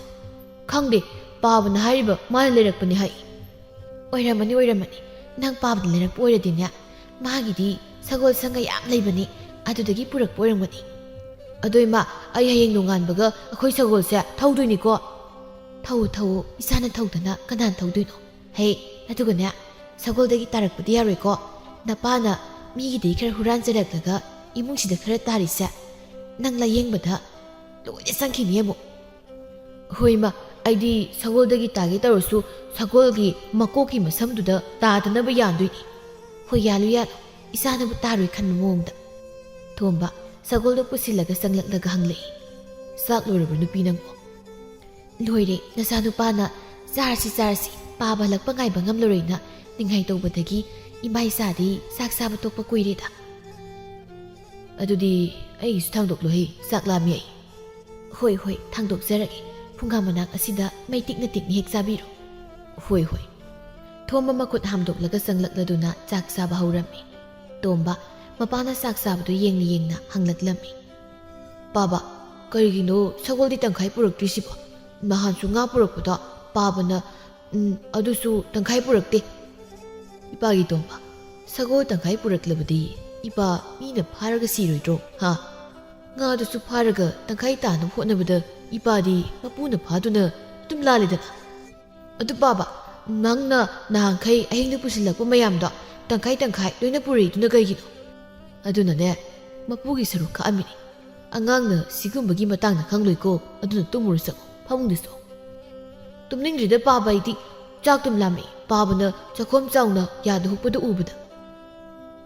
"ꯈꯪꯗꯦ, ꯄꯥꯕꯅ ꯍꯥꯏꯔꯤꯕ ꯃꯥꯅ ꯂꯩꯔꯛꯄꯅꯤ ꯍꯥꯏ꯫" "ꯑꯣꯏꯔꯝꯃꯅꯤ, ꯑꯣꯏꯔꯝꯃꯅꯤ꯫ ꯅꯪ ꯄꯥꯕꯅ ꯂꯩꯔꯛꯄ ꯑꯣꯏꯔꯗꯤꯅꯦ, ꯃꯥꯒꯤꯗꯤ ꯁꯒꯣꯜ ꯁꯪꯒ ꯌꯥꯝ ꯂꯩꯕꯅꯤ, ꯑꯗꯨꯗꯒꯤ ꯄꯨꯔꯛꯄ ꯑꯣꯏꯔꯝꯒꯅꯤ꯫" "ꯑꯗꯣ ꯏꯃꯥ, ꯑꯩ ꯍꯌꯦꯡ ꯅꯣꯡꯉꯥꯟꯕꯒ ꯑꯩꯈꯣꯏ ꯁꯒꯣꯜꯁꯦ ꯊꯧꯗꯣꯏꯅꯤꯀꯣ?" "ꯊꯧꯑꯣ, ꯊꯧꯑꯣ, ꯏꯁꯥꯅ ꯊꯧꯗꯅ ꯀꯅꯥꯅ ꯊꯧꯗꯣꯏꯅꯣ? ꯍꯦ, ꯑꯗꯨꯒꯅꯦ, ꯁꯒꯣꯜꯗꯒꯤ ꯇꯥꯔꯛꯄꯗꯤ ꯌꯥꯔꯣꯏꯀꯣ꯫ ꯅꯄꯥꯅ ꯃꯤꯒꯤꯗꯒꯤ ꯈꯔ ꯍꯨꯔꯥꯟꯖꯔꯛꯂꯒ ꯏꯃꯨꯡꯁꯤꯗ ꯈꯔ ꯇꯥꯔꯤꯁꯦ ꯅꯪ ꯂꯥꯌꯦꯡꯕꯗ ꯂꯣꯏꯅ ꯆꯪꯈꯤꯅꯤ ꯑꯃꯨꯛ꯫ ꯍꯣꯏ ꯏꯃꯥ, ꯑꯩꯗꯤ ꯁꯒꯣꯜꯗꯒꯤ ꯇꯥꯒꯦ ꯇꯧꯔꯁꯨ ꯁꯒꯣꯜꯒꯤ ꯃꯀꯣꯛꯀꯤ ꯃꯁꯝꯗꯨꯗ ꯇꯥꯗꯅꯕ ꯌꯥꯟꯗꯣꯏꯅꯤ꯫ ꯍꯣꯏ, ꯌꯥꯜꯂꯨ ꯌꯥꯜꯂꯨ, ꯏꯆꯥꯅꯕꯨ ꯇꯥꯔꯣꯏ ꯈꯟꯕ ꯃꯑꯣꯡꯗ꯫ ꯊꯣꯝꯕ ꯁꯒꯣꯜꯗꯣ ꯄꯨꯁꯤꯜꯂꯒ ꯆꯪꯂꯛꯂꯒ ꯍꯪꯂꯛꯏ, "ꯆꯥꯛ ꯂꯣꯏꯔꯕ꯭ꯔꯣ ꯅꯨꯄꯤ ꯅꯪꯕꯣ?" "ꯂꯣꯏꯔꯦ, ꯅꯆꯥꯅꯨꯄꯥꯅ ꯆꯥꯔꯁꯤ ꯆꯥꯔꯁꯤ, ꯄꯥꯕ ꯍꯜꯂꯛꯄ ꯉꯥꯏꯕ ꯉꯝꯂꯔꯣꯏꯅ ꯅꯤꯡꯉꯥꯏ ꯇꯧꯕꯗꯒꯤ ꯏꯃꯥ ꯏꯆꯥꯗꯤ ꯆꯥꯛ ꯆꯥꯕ ꯇꯣꯛꯄ ꯀꯨꯏꯔꯦꯗ꯫" "ꯑꯗꯨꯗꯤ ꯑꯩꯒꯤꯁꯨ ꯊꯥꯡꯗꯣꯛꯂꯣꯍꯦ, ꯆꯥꯛ ꯂꯥꯝꯃꯤ ꯑꯩ꯫" "ꯍꯣꯏ ꯍꯣꯏ, ꯊꯥꯡꯗꯣꯛꯆꯔꯒꯦ꯫ ꯐꯨꯡꯒꯥ ꯃꯅꯥꯛ ꯑꯁꯤꯗ ꯃꯩ ꯇꯤꯛꯅ ꯇꯤꯛꯅ ꯍꯦꯛ ꯆꯥꯕꯤꯔꯣ꯫" "ꯍꯣꯏ ꯍꯣꯏ꯫" ꯊꯣꯝꯕ ꯃꯈꯨꯠ ꯍꯥꯝꯗꯣꯛꯂꯒ ꯆꯪꯂꯛꯂꯗꯨꯅ ꯆꯥꯛ ꯆꯥꯕ ꯍꯧꯔꯝꯃꯤ꯫ ꯇꯣꯝꯕ ꯃꯄꯥꯅ ꯆꯥꯛ ꯆꯥꯕꯗꯨ ꯌꯦꯡꯅ ꯌꯦꯡꯅ ꯍꯪꯂꯛꯂꯝꯃꯤ, "ꯄꯥꯕ, ꯀꯔꯤꯒꯤꯅꯣ ꯁꯒꯣꯜꯗꯤ ꯇꯪꯈꯥꯏ ꯄꯨꯔꯛꯇ꯭ꯔꯤꯁꯤꯕꯣ? ꯅꯍꯥꯟꯁꯨ ꯉꯥ ꯄꯨꯔꯛꯄꯗ ꯄꯥꯕꯅ, ꯎꯝ, ꯑꯗꯨꯁꯨ ꯇꯪꯈꯥꯏ ꯄꯨꯔꯛꯇꯦ꯫" "ꯏꯄꯥꯒꯤ ꯇꯣꯝꯕ, ꯁꯒꯣꯜ ꯇꯪꯈꯥꯏ ꯄꯨꯔꯛꯂꯕꯗꯤ ꯏꯄꯥ ꯃꯤꯅ ꯐꯥꯔꯒ ꯁꯤꯔꯣꯏꯗ꯭ꯔꯣ, ꯍꯥ? ꯉꯥꯗꯨꯁꯨ ꯐꯥꯔꯒ ꯇꯪꯈꯥꯏ ꯇꯥꯅꯕ ꯍꯣꯠꯅꯕꯗ ꯏꯄꯥꯗꯤ ꯃꯄꯨꯅ ꯐꯥꯗꯨꯅ ꯑꯗꯨꯝ ꯂꯥꯜꯂꯦꯗꯅ꯫ ꯑꯗꯨ ꯄꯥꯕ, ꯅꯪꯅ ꯅꯍꯥꯟꯈꯩ ꯑꯍꯤꯡꯗ ꯄꯨꯁꯤꯜꯂꯛꯄ ꯃꯌꯥꯝꯗꯣ ꯇꯪꯈꯥꯏ ꯇꯪꯈꯥꯏ ꯂꯣꯏꯅ ꯄꯨꯔꯛꯏꯗꯨꯅ ꯀꯩꯒꯤꯅꯣ?" "ꯑꯗꯨꯅꯅꯦ, ꯃꯄꯨꯒꯤ ꯁꯔꯨꯛ ꯈꯥꯛꯑꯝꯃꯤꯅꯤ꯫ ꯑꯉꯥꯡꯅ ꯁꯤꯒꯨꯝꯕꯒꯤ ꯃꯇꯥꯡꯗ ꯈꯪꯂꯣꯏꯀꯣ, ꯑꯗꯨꯅ ꯇꯨꯝꯃꯨꯔꯣ ꯆꯪꯉꯣ, ꯐꯃꯨꯡꯗ ꯆꯪꯉꯣ꯫" "ꯇꯨꯝꯅꯤꯡꯗ꯭ꯔꯤꯗ ꯄꯥꯕ ꯑꯩꯗꯤ, ꯆꯥꯛꯇꯨꯝ ꯂꯥꯝꯃꯛꯏ, ꯄꯥꯕꯅ ꯆꯥꯛꯈꯣꯝ ꯆꯥꯎꯅ ꯌꯥꯗ ꯍꯨꯛꯄꯗꯨ ꯎꯕꯗ꯫"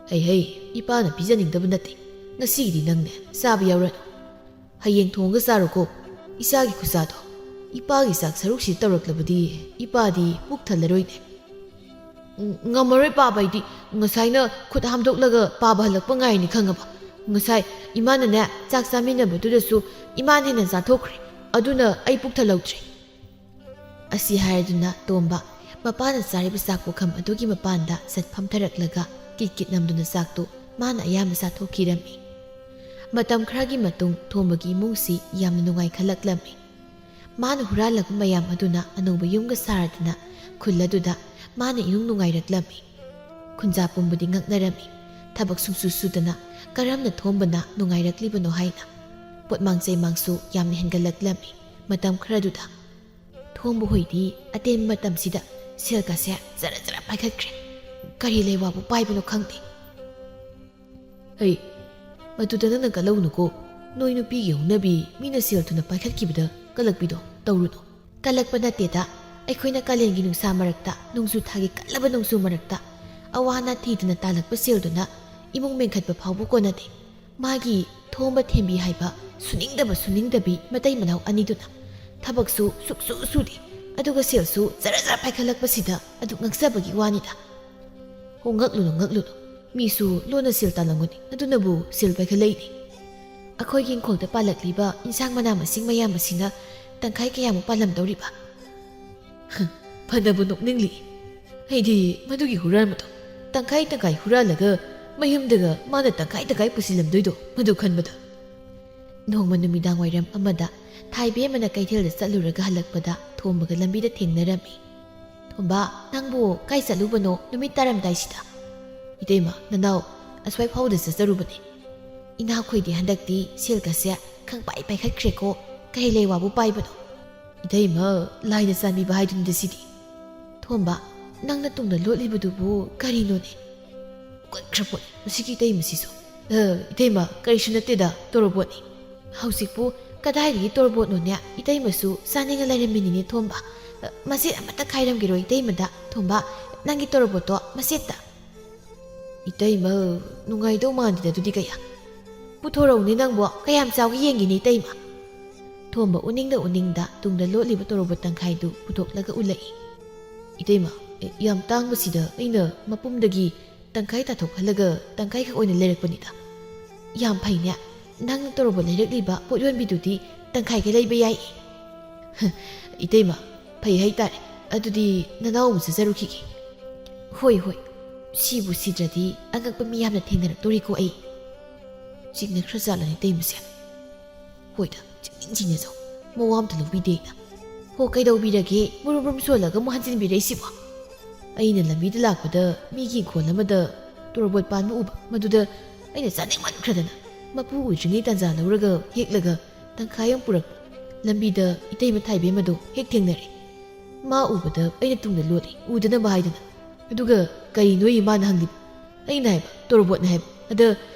"ꯍꯩ ꯍꯩ, ꯏꯄꯥꯅ ꯄꯤꯖꯅꯤꯡꯗꯕ ꯅꯠꯇꯦ, ꯉꯁꯤꯒꯤꯗꯤ ꯅꯪꯅꯦ ꯆꯥꯕ ꯌꯥꯎꯔꯅꯨ꯫ ꯍꯌꯦꯡ ꯊꯣꯡꯉꯒ ꯆꯥꯔꯣꯀꯣ, ꯏꯆꯥꯒꯤ ꯈꯨꯆꯥꯗꯣ꯫ ꯏꯄꯥꯒꯤ ꯆꯥꯛ ꯁꯔꯨꯛꯁꯤ ꯇꯧꯔꯛꯂꯕꯗꯤ ꯏꯄꯥꯗꯤ ꯄꯨꯛ ꯊꯜꯂꯔꯣꯏꯅꯦ꯫" "ꯎꯝ, ꯉꯝꯃꯔꯣꯏ ꯄꯥꯕ ꯑꯩꯗꯤ, ꯉꯁꯥꯏꯅ ꯈꯨꯠ ꯍꯥꯝꯗꯣꯛꯂꯒ ꯄꯥꯕ ꯍꯜꯂꯛꯄ ꯉꯥꯏꯔꯤꯅꯤ ꯈꯪꯉꯕ꯫ ꯉꯁꯥꯏ ꯏꯃꯥꯅꯅꯦ ꯆꯥꯛ ꯆꯥꯃꯤꯟꯅꯕꯗꯨꯗꯁꯨ ꯏꯃꯥꯅ ꯍꯦꯟꯅ ꯆꯥꯊꯣꯛꯈ꯭ꯔꯦ, ꯑꯗꯨꯅ ꯑꯩ ꯄꯨꯛ ꯊꯜꯍꯧꯗ꯭ꯔꯦ꯫" ꯑꯁꯤ ꯍꯥꯏꯔꯗꯨꯅ ꯇꯣꯝꯕ ꯃꯄꯥꯅ ꯆꯥꯔꯤꯕ ꯆꯥꯛ ꯄꯨꯈꯝ ꯑꯗꯨꯒꯤ ꯃꯄꯥꯟꯗ ꯆꯠ ꯐꯝꯊꯔꯛꯂꯒ ꯀꯤꯠ ꯀꯤꯠ ꯅꯝꯗꯨꯅ ꯆꯥꯛꯇꯨ ꯃꯥꯅ ꯑꯌꯥꯝꯕ ꯆꯥꯊꯣꯛꯈꯤꯔꯝꯃꯤ꯫ ꯃꯇꯝ ꯈꯔꯒꯤ ꯃꯇꯨꯡ ꯊꯣꯝꯕꯒꯤ ꯏꯃꯨꯡꯁꯤ ꯌꯥꯝꯅ ꯅꯨꯡꯉꯥꯏꯈꯠꯂꯛꯂꯝꯃꯤ꯫ ꯃꯥꯅ ꯍꯨꯔꯥꯜꯂꯛꯄ ꯃꯌꯥꯝ ꯑꯗꯨꯅ ꯑꯅꯧꯕ ꯌꯨꯝꯒ ꯁꯥꯔꯗꯨꯅ ꯈꯨꯜ ꯑꯗꯨꯗ ꯃꯥꯅ ꯏꯅꯨꯡ ꯅꯨꯡꯉꯥꯏꯔꯛꯂꯝꯃꯤ꯫ ꯈꯨꯟꯖꯥ ꯄꯨꯝꯕꯗꯤ ꯉꯛꯅꯔꯝꯃꯤ꯫ ꯊꯕꯛ ꯁꯨꯡꯁꯨ ꯁꯨꯗꯅ ꯀꯔꯝꯅ ꯊꯣꯝꯕꯅ ꯅꯨꯡꯉꯥꯏꯔꯛꯂꯤꯕꯅꯣ ꯍꯥꯏꯅ꯫ ꯄꯣꯠꯃꯥꯡ ꯆꯩꯃꯥꯡꯁꯨ ꯌꯥꯝꯅ ꯍꯦꯟꯒꯠꯂꯛꯂꯝꯃꯤ꯫ ꯃꯇꯝ ꯈꯔꯗꯨꯗ ꯊꯣꯝꯕ ꯍꯣꯏꯗꯤ ꯑꯇꯦꯟꯕ ꯃꯇꯝꯁꯤꯗ ꯁꯦꯜꯒꯁꯦ ꯖꯔ ꯖꯔ ꯄꯥꯏꯈꯠꯈ꯭ꯔꯦ꯫ ꯀꯔꯤ ꯂꯩꯋꯥꯕꯨ ꯄꯥꯏꯕꯅꯣ ꯈꯪꯗꯦ꯫ "ꯍꯩ, ꯃꯗꯨꯗ ꯅꯪꯅ ꯀꯜꯍꯧꯅꯨꯀꯣ, ꯅꯣꯏ ꯅꯨꯄꯤꯒꯤ ꯍꯧꯅꯕꯤ ꯃꯤꯅ ꯁꯦꯜ ꯊꯨꯅ ꯄꯥꯏꯈꯠꯈꯤꯕꯗ ꯀꯜꯂꯛꯄꯤꯗꯣ ꯇꯧꯔꯨꯅꯨ꯫ ꯀꯜꯂꯛꯄ ꯅꯠꯇꯦꯗ, ꯑꯩꯈꯣꯏꯅ ꯀꯥꯂꯦꯟꯒꯤ ꯅꯨꯡꯁꯥ ꯃꯔꯛꯇ, ꯅꯣꯡꯖꯨ ꯊꯥꯒꯤ ꯀꯜꯂꯕ ꯅꯣꯡꯖꯨ ꯃꯔꯛꯇ, ꯑꯋꯥꯅ ꯊꯤꯗꯅ ꯇꯥꯜꯂꯛꯄ ꯁꯦꯜꯗꯨꯅ ꯏꯃꯨꯡ ꯃꯦꯟꯈꯠꯄ ꯐꯥꯎꯕ ꯀꯣꯟꯅꯗꯦ꯫ ꯃꯥꯒꯤ ꯊꯣꯝꯕ ꯊꯦꯝꯕꯤ ꯍꯥꯏꯕ ꯁꯨꯅꯤꯡꯗꯕ ꯁꯨꯅꯤꯡꯗꯕꯤ ꯃꯇꯩ ꯃꯅꯥꯎ ꯑꯅꯤꯗꯨꯅ ꯊꯕꯛꯁꯨ ꯁꯨꯛꯁꯨ ꯁꯨꯗꯦ, ꯑꯗꯨꯒ ꯁꯦꯜꯁꯨ ꯖꯔ ꯖꯔ ꯄꯥꯏꯈꯠꯂꯛꯄꯁꯤꯗ ꯑꯗꯨ ꯉꯛꯆꯕꯒꯤ ꯋꯥꯅꯤꯗ꯫ ꯍꯣ, ꯉꯛꯂꯨꯅꯨ, ꯉꯛꯂꯨꯅꯨ꯫ ꯃꯤꯁꯨ ꯂꯣꯟꯅ ꯁꯦꯜ ꯇꯥꯜꯂꯝꯒꯅꯤ, ꯑꯗꯨꯅꯕꯨ ꯁꯦꯜ ꯄꯥꯏꯈꯠꯂꯛꯏꯅꯤ꯫ ꯑꯩꯈꯣꯏꯒꯤ ꯏꯪꯈꯣꯜꯗ ꯄꯥꯜꯂꯛꯂꯤꯕ ꯏꯟꯁꯥꯡ ꯃꯅꯥ ꯃꯁꯤꯡ ꯃꯌꯥꯝ ꯑꯁꯤꯅ ꯇꯪꯈꯥꯏ ꯀꯌꯥꯃꯨꯛ ꯄꯥꯜꯂꯝꯗꯧꯔꯤꯕ? ꯍ, ꯐꯅꯕꯨ ꯅꯣꯛꯅꯤꯡꯂꯤ꯫ ꯑꯩꯗꯤ ꯃꯗꯨꯒꯤ ꯍꯨꯔꯥꯟꯕꯗꯣ ꯇꯪꯈꯥꯏ ꯇꯪꯈꯥꯏ ꯍꯨꯔꯥꯜꯂꯒ ꯃꯌꯨꯝꯗꯒ ꯃꯥꯅ ꯇꯪꯈꯥꯏ ꯇꯪꯈꯥꯏ ꯄꯨꯁꯤꯜꯂꯝꯗꯣꯏꯗꯣ ꯃꯗꯨ ꯈꯟꯕꯗ꯫ ꯅꯣꯡꯃ ꯅꯨꯃꯤꯗꯥꯡ ꯋꯥꯏꯔꯝ ꯑꯃꯗ ꯊꯥꯏꯕꯦꯝꯃꯅ ꯀꯩꯊꯦꯜꯗ ꯆꯠꯂꯨꯔꯒ ꯍꯜꯂꯛꯄꯗ ꯊꯣꯝꯕꯒ ꯂꯝꯕꯤꯗ ꯊꯦꯡꯅꯔꯝꯃꯤ꯫ "ꯊꯣꯝꯕ, ꯅꯪꯕꯨ ꯀꯥꯏ ꯆꯠꯂꯨꯕꯅꯣ ꯅꯨꯃꯤꯠ ꯇꯥꯔꯝꯗꯥꯏꯁꯤꯗ?" "ꯏꯇꯩꯃ, ꯅꯅꯥꯎ ꯑꯁ꯭ꯋꯥꯏ ꯐꯥꯎꯗ ꯆꯠꯆꯔꯨꯕꯅꯦ꯫ ꯏꯅꯥꯈꯣꯏꯗꯤ ꯍꯟꯗꯛꯇꯤ ꯁꯦꯜꯒꯁꯦ ꯈꯪꯄꯥꯏ ꯄꯥꯏꯈꯠꯈ꯭ꯔꯦꯀꯣ, ꯀꯩ ꯂꯩ ꯋꯥꯕꯨ ꯄꯥꯏꯕꯅꯣ?" "ꯏꯇꯩꯃ, ꯂꯥꯏꯅ ꯆꯥꯟꯕꯤꯕ ꯍꯥꯏꯗꯨꯅꯤꯗ ꯁꯤꯗꯤ꯫" "ꯊꯣꯝꯕ, ꯅꯪꯅ ꯇꯨꯡꯗ ꯂꯣꯠꯂꯤꯕꯗꯨꯕꯨ ꯀꯔꯤꯅꯣꯅꯦ?" ꯀꯠꯈ꯭ꯔ ꯄꯣꯠꯅꯤ ꯃꯁꯤꯒꯤ ꯏꯇꯩꯃꯁꯤꯁꯨ꯫ "ꯑ, ꯏꯇꯩꯃ, ꯀꯔꯤꯁꯨ ꯅꯠꯇꯦꯗ, ꯇꯣꯔꯣꯕꯣꯠꯅꯤ꯫" "ꯍꯧꯖꯤꯛꯄꯨ ꯀꯗꯥꯏꯗꯒꯤ ꯇꯣꯔꯣꯕꯣꯠꯅꯣꯅꯦ? ꯏꯇꯩꯃꯁꯨ ꯆꯥꯅꯤꯡꯉ ꯂꯩꯔꯝꯃꯤꯅꯤꯅꯦ ꯊꯣꯝꯕ꯫ ꯑ, ꯃꯆꯦꯠ ꯑꯃꯠꯇ ꯈꯥꯏꯔꯝꯒꯦꯔꯣ ꯏꯇꯩꯃꯗ? ꯊꯣꯝꯕ, ꯅꯪꯒꯤ ꯇꯣꯔꯣꯕꯣꯠꯇꯣ ꯃꯆꯦꯠꯇ꯫" "ꯏꯇꯩꯃ, ꯅꯨꯡꯉꯥꯏꯗꯧ ꯃꯥꯟꯗꯦꯗ ꯑꯗꯨꯗꯤ ꯀꯌꯥ꯫ ꯄꯨꯊꯣꯔꯛꯎꯅꯦ ꯅꯪꯕꯣ, ꯀꯌꯥꯝ ꯆꯥꯎꯒꯦ ꯌꯦꯡꯒꯦꯅꯦ ꯏꯇꯩꯃ꯫" ꯊꯣꯝꯕ ꯎꯅꯤꯡꯗ ꯎꯅꯤꯡꯗ ꯇꯨꯡꯗ ꯂꯣꯠꯂꯤꯕ ꯇꯣꯔꯣꯕꯣꯠ ꯇꯪꯈꯥꯏꯗꯨ ꯄꯨꯊꯣꯛꯂꯒ ꯎꯠꯂꯛꯏ꯫ "ꯏꯇꯩꯃ, ꯑꯦ, ꯌꯥꯝ ꯇꯥꯡꯕꯁꯤꯗ ꯑꯩꯅ ꯃꯄꯨꯝꯗꯒꯤ ꯇꯪꯈꯥꯏ ꯇꯥꯊꯣꯛꯍꯜꯂꯒ ꯇꯪꯈꯥꯏꯈꯛ ꯑꯣꯏꯅ ꯂꯩꯔꯛꯄꯅꯤꯗ꯫" "ꯌꯥꯝ ꯐꯩꯅꯦ, ꯅꯪꯅ ꯇꯣꯔꯣꯕꯣꯠ ꯂꯩꯔꯛꯂꯤꯕ ꯄꯣꯠ ꯌꯣꯟꯕꯤꯗꯨꯗꯤ ꯇꯪꯈꯥꯏꯒ ꯂꯩꯕ ꯌꯥꯏ꯫" "ꯏꯇꯩꯃ, ꯐꯩ ꯍꯥꯏꯇꯥꯔꯦ꯫ ꯑꯗꯨꯗꯤ ꯅꯅꯥꯎ ꯑꯃꯨꯛ ꯆꯠꯆꯔꯨꯈꯤꯒꯦ꯫" "ꯍꯣꯏ, ꯍꯣꯏ, ꯁꯤꯕꯨ ꯁꯤꯗ꯭ꯔꯗꯤ ꯑꯉꯛꯄ ꯃꯤ ꯌꯥꯝꯅ ꯊꯦꯡꯅꯔꯛꯇꯣꯔꯤꯀꯣ ꯑꯩ꯫ ꯆꯤꯡꯅꯈ꯭ꯔꯖꯥꯠꯂꯅꯤ ꯏꯇꯩꯃꯁꯦ꯫ ꯍꯣꯏꯗ, ꯆꯤꯡꯅꯤꯡ ꯆꯤꯡꯅꯖꯧ, ꯃꯋꯥ ꯑꯝꯇ ꯂꯧꯕꯤꯗꯦ ꯑꯩꯅ꯫ ꯍꯣ, ꯀꯩꯗꯧꯕꯤꯔꯒꯦ ꯃꯨꯔꯨꯝ ꯃꯨꯔꯨꯝ ꯁꯣꯜꯂꯒ ꯑꯃꯨꯛ ꯍꯟꯖꯤꯟꯕꯤꯔꯛꯏꯁꯤꯕꯣ?" "ꯑꯩꯅ ꯂꯝꯕꯤꯗ ꯂꯥꯛꯄꯗ ꯃꯤꯒꯤ ꯏꯪꯈꯣꯜ ꯑꯃꯗ ꯇꯣꯔꯣꯕꯣꯠ ꯄꯥꯟꯕ ꯎꯕ, ꯃꯗꯨꯗ ꯑꯩꯅ ꯆꯥꯅꯤꯡꯃꯟꯈ꯭ꯔꯗꯅ ꯃꯄꯨ ꯑꯣꯏꯗ꯭ꯔꯤꯉꯩ ꯇꯥꯟꯖꯥ ꯂꯧꯔꯒ ꯍꯦꯛꯂꯒ ꯇꯪꯈꯥꯏ ꯑꯃ ꯄꯨꯔꯛꯄ꯫ ꯂꯝꯕꯤꯗ ꯏꯇꯩꯃ ꯊꯥꯏꯕꯦꯝ ꯑꯗꯣ ꯍꯦꯛ ꯊꯦꯡꯅꯔꯦ꯫ ꯃꯥ ꯎꯕꯗ ꯑꯩꯅ ꯇꯨꯡꯗ ꯂꯣꯠꯂꯤ, ꯎꯗꯅꯕ ꯍꯥꯏꯗꯅ꯫ ꯑꯗꯨꯒ ꯀꯔꯤꯅꯣꯌꯦ ꯃꯥꯅ ꯍꯪꯂꯤꯕ? ꯑꯩꯅ ꯍꯥꯏꯕ, ꯇꯣꯔꯣꯕꯣꯠꯅꯦ ꯍꯥꯏꯕ꯫ ꯑꯗ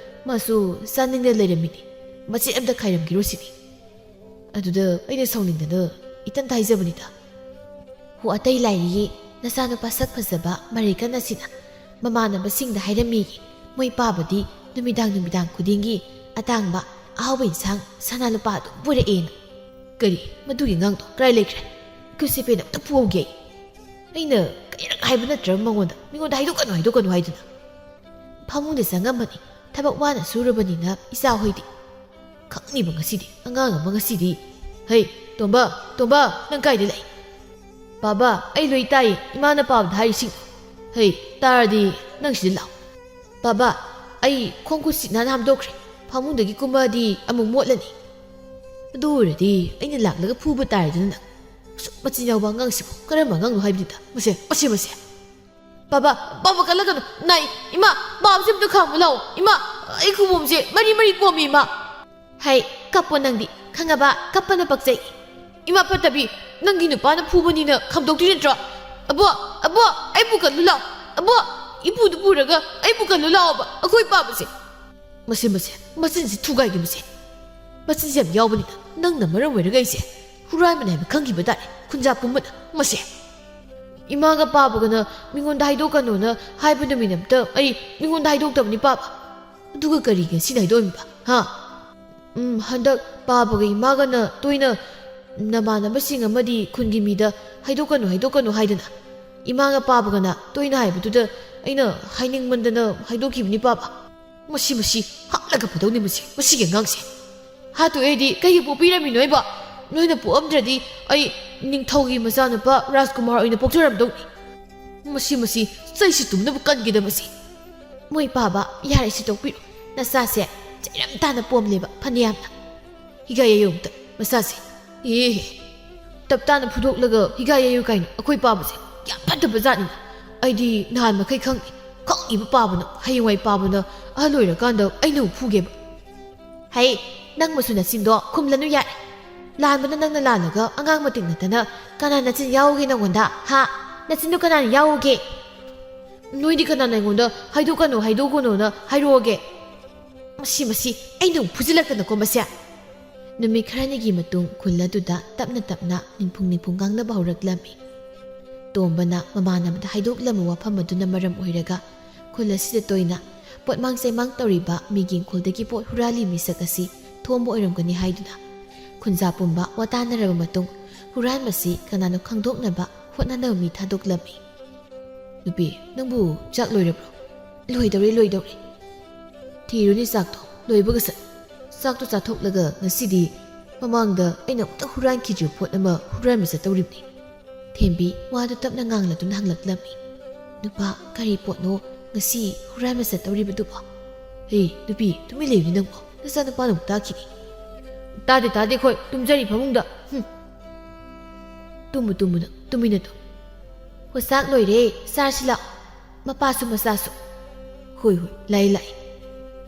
ꯃꯥꯁꯨ ꯆꯥꯅꯤꯡꯅ ꯂꯩꯔꯝꯃꯤꯅꯤ꯫ ꯃꯆꯦꯠ ꯑꯝꯇ ꯈꯥꯏꯔꯝꯈꯤꯔꯣ ꯁꯤꯅꯤ꯫ ꯑꯗꯨꯗ ꯑꯩꯅ ꯁꯥꯎꯅꯤꯡꯗꯅ ꯏꯇꯟ ꯍꯥꯏꯖꯕꯅꯤꯗ꯫ ꯍꯣ, ꯑꯇꯩ ꯂꯥꯏꯔꯤꯌꯦ, ꯅꯆꯥꯅꯨꯄꯥ ꯁꯛ ꯐꯖꯕ ꯃꯔꯩ ꯀꯟꯅ ꯁꯤꯅ ꯃꯃꯥꯟꯅꯕꯁꯤꯡꯗ ꯍꯥꯏꯔꯝꯃꯤ, ꯃꯣꯏ ꯄꯥꯕꯗꯤ ꯅꯨꯃꯤꯗꯥꯡ ꯅꯨꯃꯤꯗꯥꯡ ꯈꯨꯗꯤꯡꯒꯤ ꯑꯇꯥꯡꯕ ꯑꯍꯥꯎꯕ ꯏꯟꯁꯥꯡ ꯁꯅꯥ ꯂꯨꯄꯥ ꯑꯗꯨꯝ ꯄꯨꯔꯛꯑꯦꯅ꯫ ꯀꯔꯤ? ꯃꯗꯨꯒꯤ ꯑꯉꯥꯡꯗꯣ ꯀꯗꯥꯏ ꯂꯩꯈ꯭ꯔꯦ? ꯑꯩꯈꯣꯏ ꯁꯦꯄꯦꯟ ꯑꯝꯇ ꯄꯨꯍꯧꯒꯦ꯫ ꯑꯩꯅ ꯀꯩꯔꯛ ꯍꯥꯏꯕ ꯅꯠꯇ꯭ꯔꯕ ꯃꯉꯣꯟꯗ, ꯃꯤꯉꯣꯟꯗ ꯍꯥꯏꯗꯣꯛꯀꯅꯨ, ꯍꯥꯏꯗꯣꯛꯀꯅꯨ ꯍꯥꯏꯗꯨꯅ꯫ ꯐꯃꯨꯡꯗ ꯆꯪꯉꯝꯃꯅꯤ꯫ ꯊꯕꯛ ꯋꯥꯅ ꯁꯨꯔꯕꯅꯤꯅ ꯏꯆꯥ ꯍꯣꯏꯗꯤ ꯈꯪꯅꯤꯕ ꯉꯁꯤꯗꯤ, ꯑꯉꯥꯡ ꯑꯃ ꯉꯁꯤꯗꯤ꯫ ꯍꯩ, ꯇꯣꯝꯕ, ꯇꯣꯝꯕ, ꯅꯪ ꯀꯥꯏꯗ ꯂꯩ? ꯕꯥꯕꯥ, ꯑꯩ ꯂꯣꯏ ꯇꯥꯏꯌꯦ, ꯏꯃꯥꯅ ꯄꯥꯕꯗ ꯍꯥꯏꯔꯤꯁꯤꯡ꯫ ꯍꯩ, ꯇꯥꯔꯗꯤ ꯅꯪ ꯁꯤꯗ ꯂꯥꯛꯑꯣ꯫ ꯕꯥꯕꯥ, ꯑꯩ ꯈꯣꯡ ꯈꯨꯠ ꯁꯤꯠ ꯅꯥꯟꯅ ꯍꯥꯝꯗꯣꯛꯈ꯭ꯔꯦ, ꯐꯃꯨꯡꯗꯒꯤ ꯀꯨꯝꯃꯛꯑꯗꯤ ꯑꯃꯨꯛ ꯃꯣꯠꯂꯅꯤ꯫ ꯑꯗꯨ ꯑꯣꯏꯔꯗꯤ ꯑꯩꯅ ꯂꯥꯛꯂꯒ ꯐꯨꯕ ꯇꯥꯔꯦꯗꯅ ꯅꯪ꯫ ꯑꯁꯨꯛ ꯃꯆꯤꯟ ꯌꯥꯎꯕ ꯑꯉꯥꯡꯁꯤꯕꯨ ꯀꯔꯝꯕ ꯑꯉꯥꯡꯅꯣ ꯍꯥꯏꯕꯅꯤꯗ, ꯃꯁꯦ, ꯃꯁꯦ, ꯃꯁꯦ꯫ ꯕꯥꯕꯥ, ꯕꯥꯕꯥ ꯀꯜꯂꯛꯀꯅꯨ, ꯅꯥꯏ꯫ ꯏꯃꯥ, ꯕꯥꯕꯁꯦ ꯑꯝꯇ ꯈꯥꯝꯃꯨ ꯂꯥꯛꯑꯣ꯫ ꯏꯃꯥ, ꯑꯩ ꯈꯨꯕꯣꯝꯁꯦ ꯃꯔꯤ ꯃꯔꯤ ꯄꯣꯝꯃꯤ, ꯏꯃꯥ꯫ ꯍꯩ, ꯀꯞꯄꯣ ꯅꯪꯗꯤ, ꯈꯪꯉꯕ? ꯀꯞꯄꯅ ꯄꯛꯆꯩ꯫ ꯏꯃꯥ ꯐꯠꯇꯕꯤ, ꯅꯪꯒꯤ ꯅꯨꯄꯥꯅ ꯐꯨꯕꯅꯤꯅ ꯈꯥꯝꯗꯣꯛꯇꯣꯏ ꯅꯠꯇ꯭ꯔꯣ? ꯑꯕꯣ, ꯑꯕꯣ, ꯑꯩꯕꯨ ꯀꯜꯂꯨ ꯂꯥꯛꯑꯣ꯫ ꯑꯕꯣ, ꯏꯄꯨꯗꯨ ꯄꯨꯔꯒ ꯑꯩꯕꯨ ꯀꯜꯂꯨ ꯂꯥꯛꯑꯣꯕ, ꯑꯩꯈꯣꯏ ꯄꯥꯕꯁꯦ꯫ ꯃꯁꯦ, ꯃꯁꯦ, ꯃꯆꯤꯟꯁꯤ ꯊꯨꯒꯥꯏꯒꯦ ꯃꯁꯦ꯫ ꯃꯆꯤꯟꯁꯤ ꯌꯥꯝ ꯌꯥꯎꯕꯅꯤꯅ ꯅꯪꯅ ꯃꯔꯝ ꯑꯣꯏꯔꯒ ꯑꯩꯁꯦ ꯍꯨꯔꯥꯟꯕꯅꯦ ꯍꯥꯏꯕ ꯈꯪꯈꯤꯕ ꯇꯥꯔꯦ, ꯈꯨꯟꯖꯥ ꯄꯨꯝꯕꯅ꯫ ꯃꯁꯦ, ꯏꯃꯥꯒ ꯄꯥꯕꯒꯅ ꯃꯤꯉꯣꯟꯗ ꯍꯥꯏꯗꯣꯛꯀꯅꯣꯅ ꯍꯥꯏꯕ ꯅꯨꯃꯤꯠ ꯑꯝꯇ ꯑꯩ ꯃꯤꯉꯣꯟꯗ ꯍꯥꯏꯗꯣꯛꯇꯕꯅꯤ ꯄꯥꯕ꯫ ꯑꯗꯨꯒ ꯀꯔꯤꯒꯤ ꯉꯁꯤꯅ ꯍꯥꯏꯗꯣꯛꯑꯝꯃꯤꯕ, ꯍꯥ? ꯎꯝ, ꯍꯟꯗꯛ ꯄꯥꯕꯒ ꯏꯃꯥꯒꯅ ꯇꯣꯏꯅ ꯅꯃꯥꯟꯅꯕꯁꯤꯡ ꯑꯃꯗꯤ ꯈꯨꯟꯒꯤ ꯃꯤꯗ ꯍꯥꯏꯗꯣꯛꯀꯅꯨ, ꯍꯥꯏꯗꯣꯛꯀꯅꯨ ꯍꯥꯏꯗꯅ ꯏꯃꯥꯒ ꯄꯥꯕꯒꯅ ꯇꯣꯏꯅ ꯍꯥꯏꯕꯗꯨꯗ ꯑꯩꯅ ꯍꯥꯏꯅꯤꯡꯃꯟꯗꯅ ꯍꯥꯏꯗꯣꯛꯈꯤꯕꯅꯤ ꯄꯥꯕ꯫ ꯃꯁꯤ, ꯃꯁꯤ ꯍꯥꯠꯂꯒ ꯐꯗꯧꯅꯤ ꯃꯁꯤ, ꯃꯁꯤꯒꯤ ꯑꯉꯥꯡꯁꯦ꯫ ꯍꯥꯠꯇꯣꯛꯑꯦꯗꯤ ꯀꯩꯒꯤ ꯄꯣꯛꯄꯤꯔꯝꯃꯤꯅꯣ ꯍꯥꯏꯕ? ꯅꯣꯏꯅ ꯄꯣꯛꯑꯝꯗ꯭ꯔꯗꯤ ꯑꯩ ꯅꯤꯡꯊꯧꯒꯤ ꯃꯆꯥꯅꯨꯄꯥ ꯔꯥꯖꯀꯨꯃꯥꯔ ꯑꯣꯏꯅ ꯄꯣꯛꯆꯔꯝꯗꯧꯅꯤ꯫ ꯃꯁꯤ, ꯃꯁꯤ ꯆꯩꯁꯤ ꯇꯨꯝꯅꯕ ꯀꯟꯒꯦꯗ ꯃꯁꯤ꯫ ꯃꯣꯏ ꯄꯥꯕ, ꯌꯥꯔꯦ ꯁꯤ ꯇꯣꯛꯄꯤꯔꯣ꯫ ꯅꯆꯥꯁꯦ ꯆꯩꯔꯝ ꯇꯥꯅ ꯄꯣꯝꯂꯦꯕ ꯐꯅꯌꯥꯝꯅ꯫ ꯍꯤꯒꯥꯏ ꯌꯥꯏꯌꯣꯝꯇ ꯃꯆꯥꯁꯦ꯫ ꯑꯦ, ꯇꯞ ꯇꯥꯅ ꯐꯨꯗꯣꯛꯂꯒ ꯍꯤꯒꯥꯏ ꯌꯥꯏꯌꯣ ꯀꯥꯏꯅ ꯑꯩꯈꯣꯏ ꯄꯥꯕꯁꯦ ꯌꯥꯝ ꯐꯠꯇꯕ ꯖꯥꯠꯅꯤꯅ꯫ ꯑꯩꯗꯤ ꯅꯍꯥꯟ ꯃꯈꯩ ꯈꯪꯗꯦ꯫ ꯈꯪꯉꯤꯕ ꯄꯥꯕꯅ, ꯍꯌꯦꯡꯋꯥꯏ ꯄꯥꯕꯅ ꯑꯍꯜ ꯑꯣꯏꯔꯀꯥꯟꯗ ꯑꯩꯅ ꯑꯃꯨꯛ ꯐꯨꯒꯦꯕ꯫ ꯍꯩ, ꯅꯪ ꯃꯁꯨ ꯅꯆꯤꯟꯗꯣ ꯈꯨꯝꯂꯅꯨ ꯌꯥꯔꯦ꯫ ꯂꯥꯟꯕꯅ ꯅꯪꯅ ꯂꯥꯜꯂꯒ ꯑꯉꯥꯡ ꯃꯇꯤꯛ ꯅꯠꯇꯅ ꯀꯅꯥ ꯅꯆꯤꯟ ꯌꯥꯎꯒꯦ ꯅꯪꯉꯣꯟꯗ? ꯍꯥ? ꯅꯆꯤꯟꯗꯣ ꯀꯅꯥꯅ ꯌꯥꯎꯒꯦ? ꯅꯣꯏꯗꯤ ꯀꯅꯥꯅ ꯑꯩꯉꯣꯟꯗ ꯍꯥꯏꯗꯣꯛꯀꯅꯨ, ꯍꯥꯏꯗꯣꯛꯀꯅꯨꯅ ꯍꯥꯏꯔꯛꯑꯒꯦ? ꯃꯁꯤ, ꯃꯁꯤ, ꯑꯩꯅ ꯑꯃꯨꯛ ꯐꯨꯖꯤꯜꯂꯛꯇꯅꯀꯣ ꯃꯁꯦ꯫ ꯅꯨꯃꯤꯠ ꯈꯔꯅꯤꯒꯤ ꯃꯇꯨꯡ ꯈꯨꯜ ꯑꯗꯨꯗ ꯇꯞꯅ ꯇꯞꯅ ꯅꯤꯡꯐꯨꯡ ꯅꯤꯡꯐꯨꯡ ꯉꯥꯡꯅꯕ ꯍꯧꯔꯛꯂꯝꯃꯤ꯫ ꯇꯣꯝꯕꯅ ꯃꯃꯥꯟꯅꯕꯗ ꯍꯥꯏꯗꯣꯛꯂꯝꯕ ꯋꯥꯐꯝ ꯑꯗꯨꯅ ꯃꯔꯝ ꯑꯣꯏꯔꯒ ꯈꯨꯜ ꯑꯁꯤꯗ ꯇꯣꯏꯅ ꯄꯣꯠꯃꯥꯡ ꯆꯩꯃꯥꯡ ꯇꯧꯔꯤꯕ ꯃꯤꯒꯤ ꯏꯪꯈꯣꯜꯗꯒꯤ ꯄꯣꯠ ꯍꯨꯔꯥꯜꯂꯤ ꯃꯤꯁꯛ ꯑꯁꯤ ꯊꯣꯝꯕ ꯑꯣꯏꯔꯝꯒꯅꯤ ꯍꯥꯏꯗꯨꯅ ꯈꯨꯟꯖꯥ ꯄꯨꯝꯕ ꯋꯥ ꯇꯥꯅꯔꯕ ꯃꯇꯨꯡ ꯍꯨꯔꯥꯟꯕꯁꯤ ꯀꯅꯥꯅꯣ ꯈꯪꯗꯣꯛꯅꯕ ꯍꯣꯠꯅꯅꯕ ꯃꯤ ꯊꯥꯗꯣꯛꯂꯝꯃꯤ꯫ "ꯅꯨꯄꯤ, ꯅꯪꯕꯨ ꯆꯥꯛ ꯂꯣꯏꯔꯕ꯭ꯔꯣ?" "ꯂꯣꯏꯗꯧꯔꯦ, ꯂꯣꯏꯗꯧꯔꯦ꯫" "ꯊꯤꯔꯨꯅꯤ ꯆꯥꯛꯇꯣ, ꯂꯣꯏꯕꯒ ꯁꯠ꯫ ꯆꯥꯛꯇꯣ ꯆꯥꯊꯣꯛꯂꯒ ꯉꯁꯤꯗꯤ ꯃꯃꯥꯡꯗ ꯑꯩꯅ ꯑꯃꯨꯛꯇ ꯍꯨꯔꯥꯟꯈꯤꯗ꯭ꯔꯤꯕ ꯄꯣꯠ ꯑꯃ ꯍꯨꯔꯥꯟꯕ ꯆꯠꯇꯧꯔꯤꯕꯅꯤ꯫" ꯊꯦꯝꯕꯤ ꯋꯥꯗꯨ ꯇꯞꯅ ꯉꯥꯡꯂꯗꯨꯅ ꯍꯪꯂꯛꯂꯝꯃꯤ꯫ "ꯅꯨꯄꯥ, ꯀꯔꯤ ꯄꯣꯠꯅꯣ ꯉꯁꯤ ꯍꯨꯔꯥꯟꯕ ꯆꯠꯇꯧꯔꯤꯕꯗꯨꯕꯣ?" "ꯍꯦ, ꯅꯨꯄꯤ, ꯇꯨꯃꯤꯟ ꯂꯩꯌꯨꯅꯦ ꯅꯪꯕꯣ, ꯅꯆꯥꯅꯨꯄꯥꯅ ꯑꯃꯨꯛ ꯇꯥꯈꯤꯅꯤ꯫" "ꯇꯥꯗꯦ, ꯇꯥꯗꯦ, ꯑꯩꯈꯣꯏ ꯇꯨꯝꯖꯔꯤ ꯐꯃꯨꯡꯗ꯫ ꯍꯨꯝ꯫ ꯇꯨꯝꯃꯨ, ꯇꯨꯝꯃꯨ ꯅꯪ, ꯇꯨꯃꯤꯟꯅ ꯇꯨꯝ꯫ ꯍꯣ, ꯆꯥꯛ ꯂꯣꯏꯔꯦ, ꯆꯥꯔꯁꯤ ꯂꯥꯛꯑꯣ, ꯃꯄꯥꯁꯨ ꯃꯆꯥꯁꯨ꯫" "ꯍꯣꯏ, ꯍꯣꯏ, ꯂꯥꯛꯑꯦ, ꯂꯥꯛꯑꯦ꯫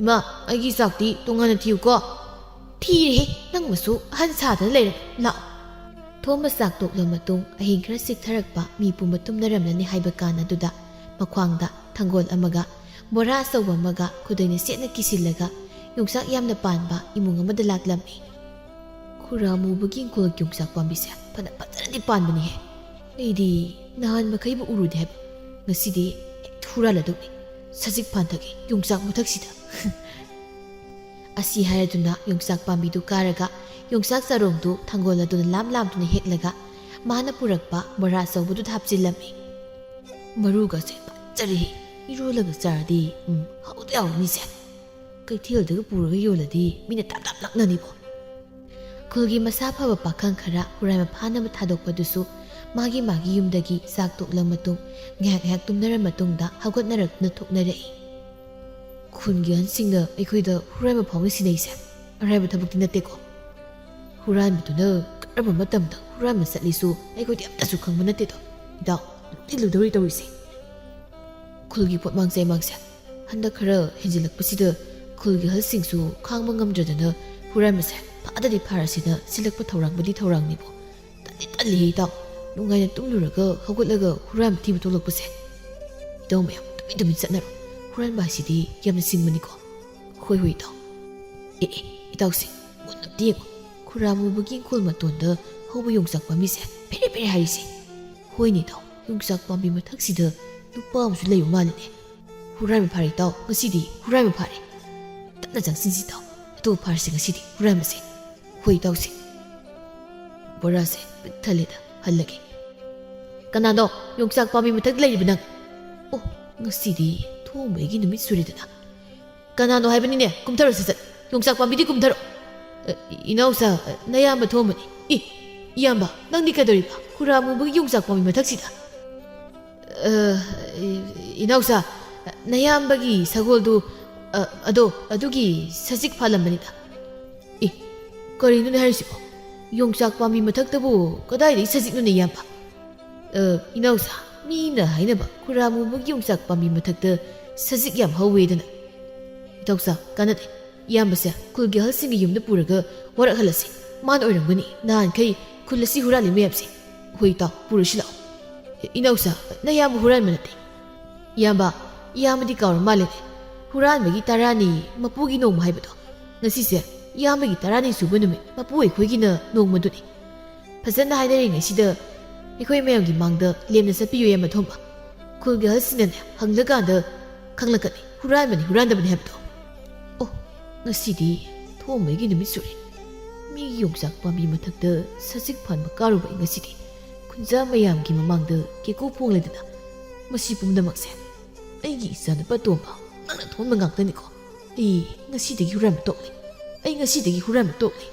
ꯏꯃꯥ, ꯑꯩꯒꯤ ꯆꯥꯛꯇꯤ ꯇꯣꯉꯥꯟꯅ ꯊꯤꯌꯨꯀꯣ꯫" "ꯊꯤꯔꯦꯍꯦ, ꯅꯪ ꯃꯁꯨ ꯑꯍꯟ ꯁꯥꯗꯅ ꯂꯩꯔꯦ, ꯂꯥꯛꯑꯣ꯫" ꯊꯣꯝꯕ ꯆꯥꯛ ꯇꯣꯛꯂ ꯃꯇꯨꯡ ꯑꯍꯤꯡ ꯈꯔ ꯆꯤꯛꯊꯔꯛꯄ ꯃꯤ ꯄꯨꯝꯕ ꯇꯨꯝꯅꯔꯝꯂꯅꯤ ꯍꯥꯏꯕ ꯀꯥꯟ ꯑꯗꯨꯗ ꯃꯈ꯭ꯋꯥꯡꯗ ꯊꯥꯡꯒꯣꯜ ꯑꯃꯒ ꯕꯣꯔꯥ ꯑꯆꯧꯕ ꯑꯃꯒ ꯈꯨꯗꯩꯅ ꯆꯦꯠꯅ ꯀꯤꯁꯤꯜꯂꯒ ꯌꯣꯡꯆꯥꯛ ꯌꯥꯝꯅ ꯄꯥꯟꯕ ꯏꯃꯨꯡ ꯑꯃꯗ ꯂꯥꯛꯂꯝꯃꯤ꯫ "ꯈꯨꯔꯥ ꯃꯨꯕꯒꯤ ꯏꯪꯈꯣꯜꯒꯤ ꯌꯣꯡꯆꯥꯛ ꯄꯥꯝꯕꯤꯁꯦ ꯐꯅ ꯐꯖꯅꯗꯤ ꯄꯥꯟꯕꯅꯤꯍꯦ꯫ ꯑꯩꯗꯤ ꯅꯍꯥꯟ ꯃꯈꯩꯕꯨ ꯎꯔꯨꯗꯦ ꯍꯥꯏꯕ꯫ ꯉꯁꯤꯗꯤ ꯍꯦꯛꯇ ꯍꯨꯔꯥꯜꯂꯗꯧꯅꯤ꯫ ꯁꯖꯤꯛ ꯐꯥꯟꯊꯒꯦ ꯌꯣꯡꯆꯥꯛ ꯃꯊꯛꯁꯤꯗ꯫" ꯑꯁꯤ ꯍꯥꯏꯔꯗꯨꯅ ꯌꯣꯡꯆꯥꯛ ꯄꯥꯝꯕꯤꯗꯨ ꯀꯥꯔꯒ ꯌꯣꯡꯆꯥꯛ ꯆꯔꯣꯡꯗꯨ ꯊꯥꯡꯒꯣꯜ ꯑꯗꯨꯅ ꯂꯥꯝ ꯂꯥꯝꯗꯨꯅ ꯍꯦꯛꯂꯒ ꯃꯥꯅ ꯄꯨꯔꯛꯄ ꯕꯣꯔꯥ ꯑꯆꯧꯕꯗꯨꯗ ꯍꯥꯞꯆꯤꯜꯂꯝꯃꯤ꯫ "ꯃꯔꯨꯒꯁꯦ ꯐꯖꯔꯦꯍꯦ꯫ ꯏꯔꯣꯜꯂꯒ ꯆꯥꯔꯗꯤ, ꯎꯝ, ꯍꯥꯎꯗꯤ ꯍꯥꯎꯅꯤꯁꯦ꯫ ꯀꯩꯊꯦꯜꯗꯒ ꯄꯨꯔꯒ ꯌꯣꯜꯂꯗꯤ ꯃꯤꯅ ꯇꯥꯞ ꯇꯥꯞ ꯂꯥꯛꯅꯅꯤꯕꯣ꯫" ꯈꯨꯜꯒꯤ ꯃꯁꯥ ꯐꯕ ꯄꯥꯈꯪ ꯈꯔ ꯍꯨꯔꯥꯟꯕ ꯐꯥꯅꯕ ꯊꯥꯗꯣꯛꯄꯗꯨꯁꯨ ꯃꯥꯒꯤ ꯃꯥꯒꯤ ꯌꯨꯝꯗꯒꯤ ꯆꯥꯛ ꯇꯣꯛꯂ ꯃꯇꯨꯡ ꯉꯥꯏꯍꯥꯛ ꯉꯥꯏꯍꯥꯛ ꯇꯨꯝꯅꯔ ꯃꯇꯨꯡꯗ ꯍꯧꯒꯠꯅꯔꯛꯇꯨꯅ ꯊꯣꯛꯅꯔꯛꯏ꯫ "ꯈꯨꯟꯒꯤ ꯑꯍꯟꯁꯤꯡꯅ ꯑꯩꯈꯣꯏꯗ ꯍꯨꯔꯥꯟꯕ ꯐꯥꯎꯅ ꯁꯤꯟꯅꯩꯁꯦ ꯑꯔꯥꯏꯕ ꯊꯕꯛꯇꯤ ꯅꯠꯇꯦꯀꯣ꯫ ꯍꯨꯔꯥꯟꯕꯗꯨꯅ ꯀꯔꯝꯕ ꯃꯇꯝꯗ ꯍꯨꯔꯥꯟꯕ ꯆꯠꯂꯤꯁꯨ ꯑꯩꯈꯣꯏꯗꯤ ꯑꯝꯇꯁꯨ ꯈꯪꯕ ꯅꯠꯇꯦꯗꯣ꯫ ꯏꯇꯥꯎ, ꯂꯨꯗꯧꯔꯤ ꯇꯧꯔꯤꯁꯦ꯫ ꯈꯨꯜꯒꯤ ꯄꯣꯠꯃꯥꯡ ꯆꯩꯃꯥꯡꯁꯦ ꯍꯟꯗꯛ ꯈꯔ ꯍꯦꯟꯖꯤꯜꯂꯛꯄꯁꯤꯗ ꯈꯨꯜꯒꯤ ꯑꯍꯜꯁꯤꯡꯁꯨ ꯈꯥꯡꯕ ꯉꯝꯗ꯭ꯔꯗꯅ ꯍꯨꯔꯥꯟꯕꯁꯦ ꯐꯥꯗꯗꯤ ꯐꯥꯔꯁꯤꯅ ꯁꯤꯜꯂꯛꯄ ꯊꯧꯔꯥꯡꯕꯨꯗꯤ ꯊꯧꯔꯥꯡꯅꯤꯕꯣ꯫ ꯇꯜꯂꯤ, ꯇꯜꯂꯤ ꯏꯇꯥꯎ꯫ ꯅꯨꯡꯉꯥꯏꯅ ꯇꯨꯝꯂꯨꯔꯒ ꯍꯧꯒꯠꯂꯒ ꯍꯨꯔꯥꯟꯕ ꯊꯤꯕ ꯊꯣꯛꯂꯛꯄꯁꯦ꯫ ꯏꯇꯥꯎ ꯃꯌꯥꯝ ꯇꯨꯃꯤꯟ ꯇꯨꯃꯤꯟ ꯆꯠꯅꯔꯣ꯫ ꯍꯨꯔꯥꯟꯕ ꯍꯥꯏꯁꯤꯗꯤ ꯌꯥꯝꯅ ꯁꯤꯡꯕꯅꯤꯀꯣ꯫ ꯍꯣꯏ, ꯍꯣꯏ, ꯏꯇꯥꯎ꯫ ꯑꯦ, ꯑꯦ, ꯏꯇꯥꯎꯁꯦ, ꯃꯨꯟꯅ ꯑꯝꯇ ꯌꯦꯡꯉꯣ꯫ ꯈꯨꯔꯥꯃꯨꯕꯒꯤ ꯏꯪꯈꯣꯜ ꯃꯇꯣꯟꯗ ꯍꯧꯕ ꯌꯣꯡꯆꯥꯛ ꯄꯥꯝꯕꯤꯁꯦ ꯐꯦꯔꯦ ꯐꯦꯔꯦ ꯍꯥꯏꯔꯤꯁꯦ꯫ ꯍꯣꯏꯅꯦ, ꯏꯇꯥꯎ, ꯌꯣꯡꯆꯥꯛ ꯄꯥꯝꯕꯤ ꯃꯊꯛꯁꯤꯗ ꯅꯨꯄꯥ ꯑꯃꯁꯨ ꯂꯩꯕ ꯃꯥꯜꯂꯤꯅꯦ꯫ ꯍꯨꯔꯥꯟꯕ ꯐꯥꯔꯦ, ꯏꯇꯥꯎ, ꯉꯁꯤꯗꯤ ꯍꯨꯔꯥꯟꯕ ꯐꯥꯔꯦ꯫ ꯇꯞꯅ ꯆꯪꯁꯤꯟꯁꯤ, ꯏꯇꯥꯎ꯫ ꯑꯗꯨꯒ ꯐꯥꯔꯁꯤ ꯉꯁꯤꯗꯤ ꯍꯨꯔꯥꯟꯕꯁꯦ꯫ ꯍꯣꯏ, ꯏꯇꯥꯎꯁꯦ꯫ ꯕꯣꯔꯥꯁꯦ ꯄꯤꯛ ꯊꯜꯂꯦꯗ, ꯍꯜꯂꯒꯦ꯫ ꯀꯅꯥꯅꯣ ꯌꯣꯡꯆꯥꯛ ꯄꯥꯝꯕꯤ ꯃꯊꯛꯇ ꯂꯩꯔꯤꯕ ꯅꯪ? ꯑꯣ, ꯉꯁꯤꯗꯤ ꯊꯣꯡꯕꯒꯤ ꯅꯨꯃꯤꯠ ꯁꯨꯔꯦꯗꯅ꯫ ꯀꯅꯥꯅꯣ ꯍꯥꯏꯕꯅꯤꯅꯦ? ꯀꯨꯝꯊꯔꯣ ꯁꯠ ꯁꯠ꯫ ꯌꯣꯡꯆꯥꯛ ꯄꯥꯝꯕꯤꯗꯤ ꯀꯨꯝꯊꯔꯣ꯫ ꯑ, ꯏꯅꯥꯎꯁꯥ, ꯅꯌꯥꯝꯕ ꯊꯣꯝꯕꯅꯤ꯫ ꯏ, ꯏꯌꯥꯝꯕ, ꯅꯪꯗꯤ ꯀꯩꯗꯧꯔꯤꯕ? ꯈꯨꯔꯥ ꯃꯨꯕꯒꯤ ꯌꯣꯡꯆꯥꯛ ꯄꯥꯝꯕꯤ ꯃꯊꯛꯁꯤꯗ? ꯑ, ꯏ-, ꯏꯅꯥꯎꯁꯥ, ꯅꯌꯥꯝꯕꯒꯤ ꯁꯒꯣꯜꯗꯨ, ꯑ, ꯑꯗꯣ, ꯑꯗꯨꯒꯤ ꯁꯖꯤꯛ ꯐꯥꯜꯂꯝꯕꯅꯤꯗ꯫ ꯏ, ꯀꯔꯤꯅꯣꯅꯦ ꯍꯥꯏꯔꯤꯁꯤꯕꯣ? ꯌꯣꯡꯆꯥꯛ ꯄꯥꯝꯕꯤ ꯃꯊꯛꯇꯕꯨ ꯀꯗꯥꯏꯗꯒꯤ ꯁꯖꯤꯛꯅꯣꯅꯦ, ꯏꯌꯥꯝꯕ? ꯑ, ꯏꯅꯥꯎꯁꯥ, ꯃꯤꯅ ꯍꯥꯏꯅꯕ ꯈꯨꯔꯥ ꯃꯨꯕꯒꯤ ꯌꯣꯡꯆꯥꯛ ꯄꯥꯝꯕꯤ ꯃꯊꯛꯇ ꯁꯖꯤꯛ ꯌꯥꯝ ꯍꯧꯋꯦꯗꯅ꯫ ꯏꯇꯥꯎꯁꯥ, ꯀꯥꯟꯅꯗꯦ꯫ ꯏꯌꯥꯝꯕꯁꯦ ꯈꯨꯜꯒꯤ ꯑꯍꯜꯁꯤꯡꯒꯤ ꯌꯨꯝꯗ ꯄꯨꯔꯒ ꯋꯥꯔꯛꯍꯜꯂꯁꯤ꯫ ꯃꯥꯅ ꯑꯣꯏꯔꯝꯒꯅꯤ ꯅꯍꯥꯟꯈꯩ ꯈꯨꯜ ꯑꯁꯤ ꯍꯨꯔꯥꯜꯂꯤ ꯃꯌꯥꯝꯁꯦ꯫ ꯍꯣꯏ ꯏꯇꯥꯎ, ꯄꯨꯔꯁꯤ ꯂꯥꯛꯑꯣ꯫ ꯏꯅꯥꯎꯁꯥ, ꯅꯌꯥꯝꯕ ꯍꯨꯔꯥꯟꯕ ꯅꯠꯇꯦ꯫ ꯏꯌꯥꯝꯕ, ꯏꯌꯥꯝꯕꯗꯤ ꯀꯥꯎꯔ ꯃꯥꯜꯂꯦꯅꯦ꯫ ꯍꯨꯔꯥꯟꯕꯒꯤ ꯇꯔꯥꯅꯤ ꯃꯄꯨꯒꯤ ꯅꯣꯡꯃ ꯍꯥꯏꯕꯗꯣ꯫ ꯉꯁꯤꯁꯦ ꯏꯌꯥꯝꯕꯒꯤ ꯇꯔꯥꯅꯤ ꯁꯨꯕ ꯅꯨꯃꯤꯠ, ꯃꯄꯨ ꯑꯩꯈꯣꯏꯒꯤꯅ ꯅꯣꯡꯃꯗꯨꯅꯤ꯫ ꯐꯖꯅ ꯍꯥꯏꯅꯔꯤꯉꯩꯁꯤꯗ ꯑꯩꯈꯣꯏ ꯃꯌꯥꯝꯒꯤ ꯃꯥꯡꯗ ꯂꯦꯝꯅ ꯆꯠꯄꯤꯌꯨ, ꯏꯌꯥꯝꯕ ꯊꯣꯝꯕ꯫ ꯈꯨꯜꯒꯤ ꯑꯍꯜꯁꯤꯡꯅꯅꯦ ꯍꯪꯂꯀꯥꯟꯗ ꯈꯪꯂꯛꯀꯅꯤ ꯍꯨꯔꯥꯟꯕꯅꯤ ꯍꯨꯔꯥꯟꯗꯕꯅꯤ ꯍꯥꯏꯕꯗꯣ꯫ ꯑꯣ, ꯉꯁꯤꯗꯤ ꯊꯣꯝꯕꯒꯤ ꯅꯨꯃꯤꯠ ꯁꯨꯔꯦ꯫ ꯃꯤꯒꯤ ꯌꯣꯡꯆꯥꯛ ꯄꯥꯝꯕꯤ ꯃꯊꯛꯇ ꯁꯖꯤꯛ ꯐꯥꯟꯕ ꯀꯥꯔꯨꯕ ꯑꯩ ꯉꯁꯤꯗꯤ ꯈꯨꯟꯖꯥ ꯃꯌꯥꯝꯒꯤ ꯃꯃꯥꯡꯗ ꯀꯦꯀꯨ ꯐꯣꯡꯂꯗꯅ ꯃꯁꯤ ꯄꯨꯝꯅꯃꯛꯁꯦ ꯑꯩꯒꯤ ꯏꯆꯥꯅꯨꯄꯥ ꯇꯣꯝꯕ, ꯅꯪꯅ ꯊꯣꯟꯕ ꯉꯥꯛꯇꯅꯤꯀꯣ꯫ ꯑꯩ ꯉꯁꯤꯗꯒꯤ ꯍꯨꯔꯥꯟꯕ ꯇꯣꯛꯂꯦ꯫ ꯑꯩ ꯉꯁꯤꯗꯒꯤ ꯍꯨꯔꯥꯟꯕ ꯇꯣꯛꯂꯦ꯫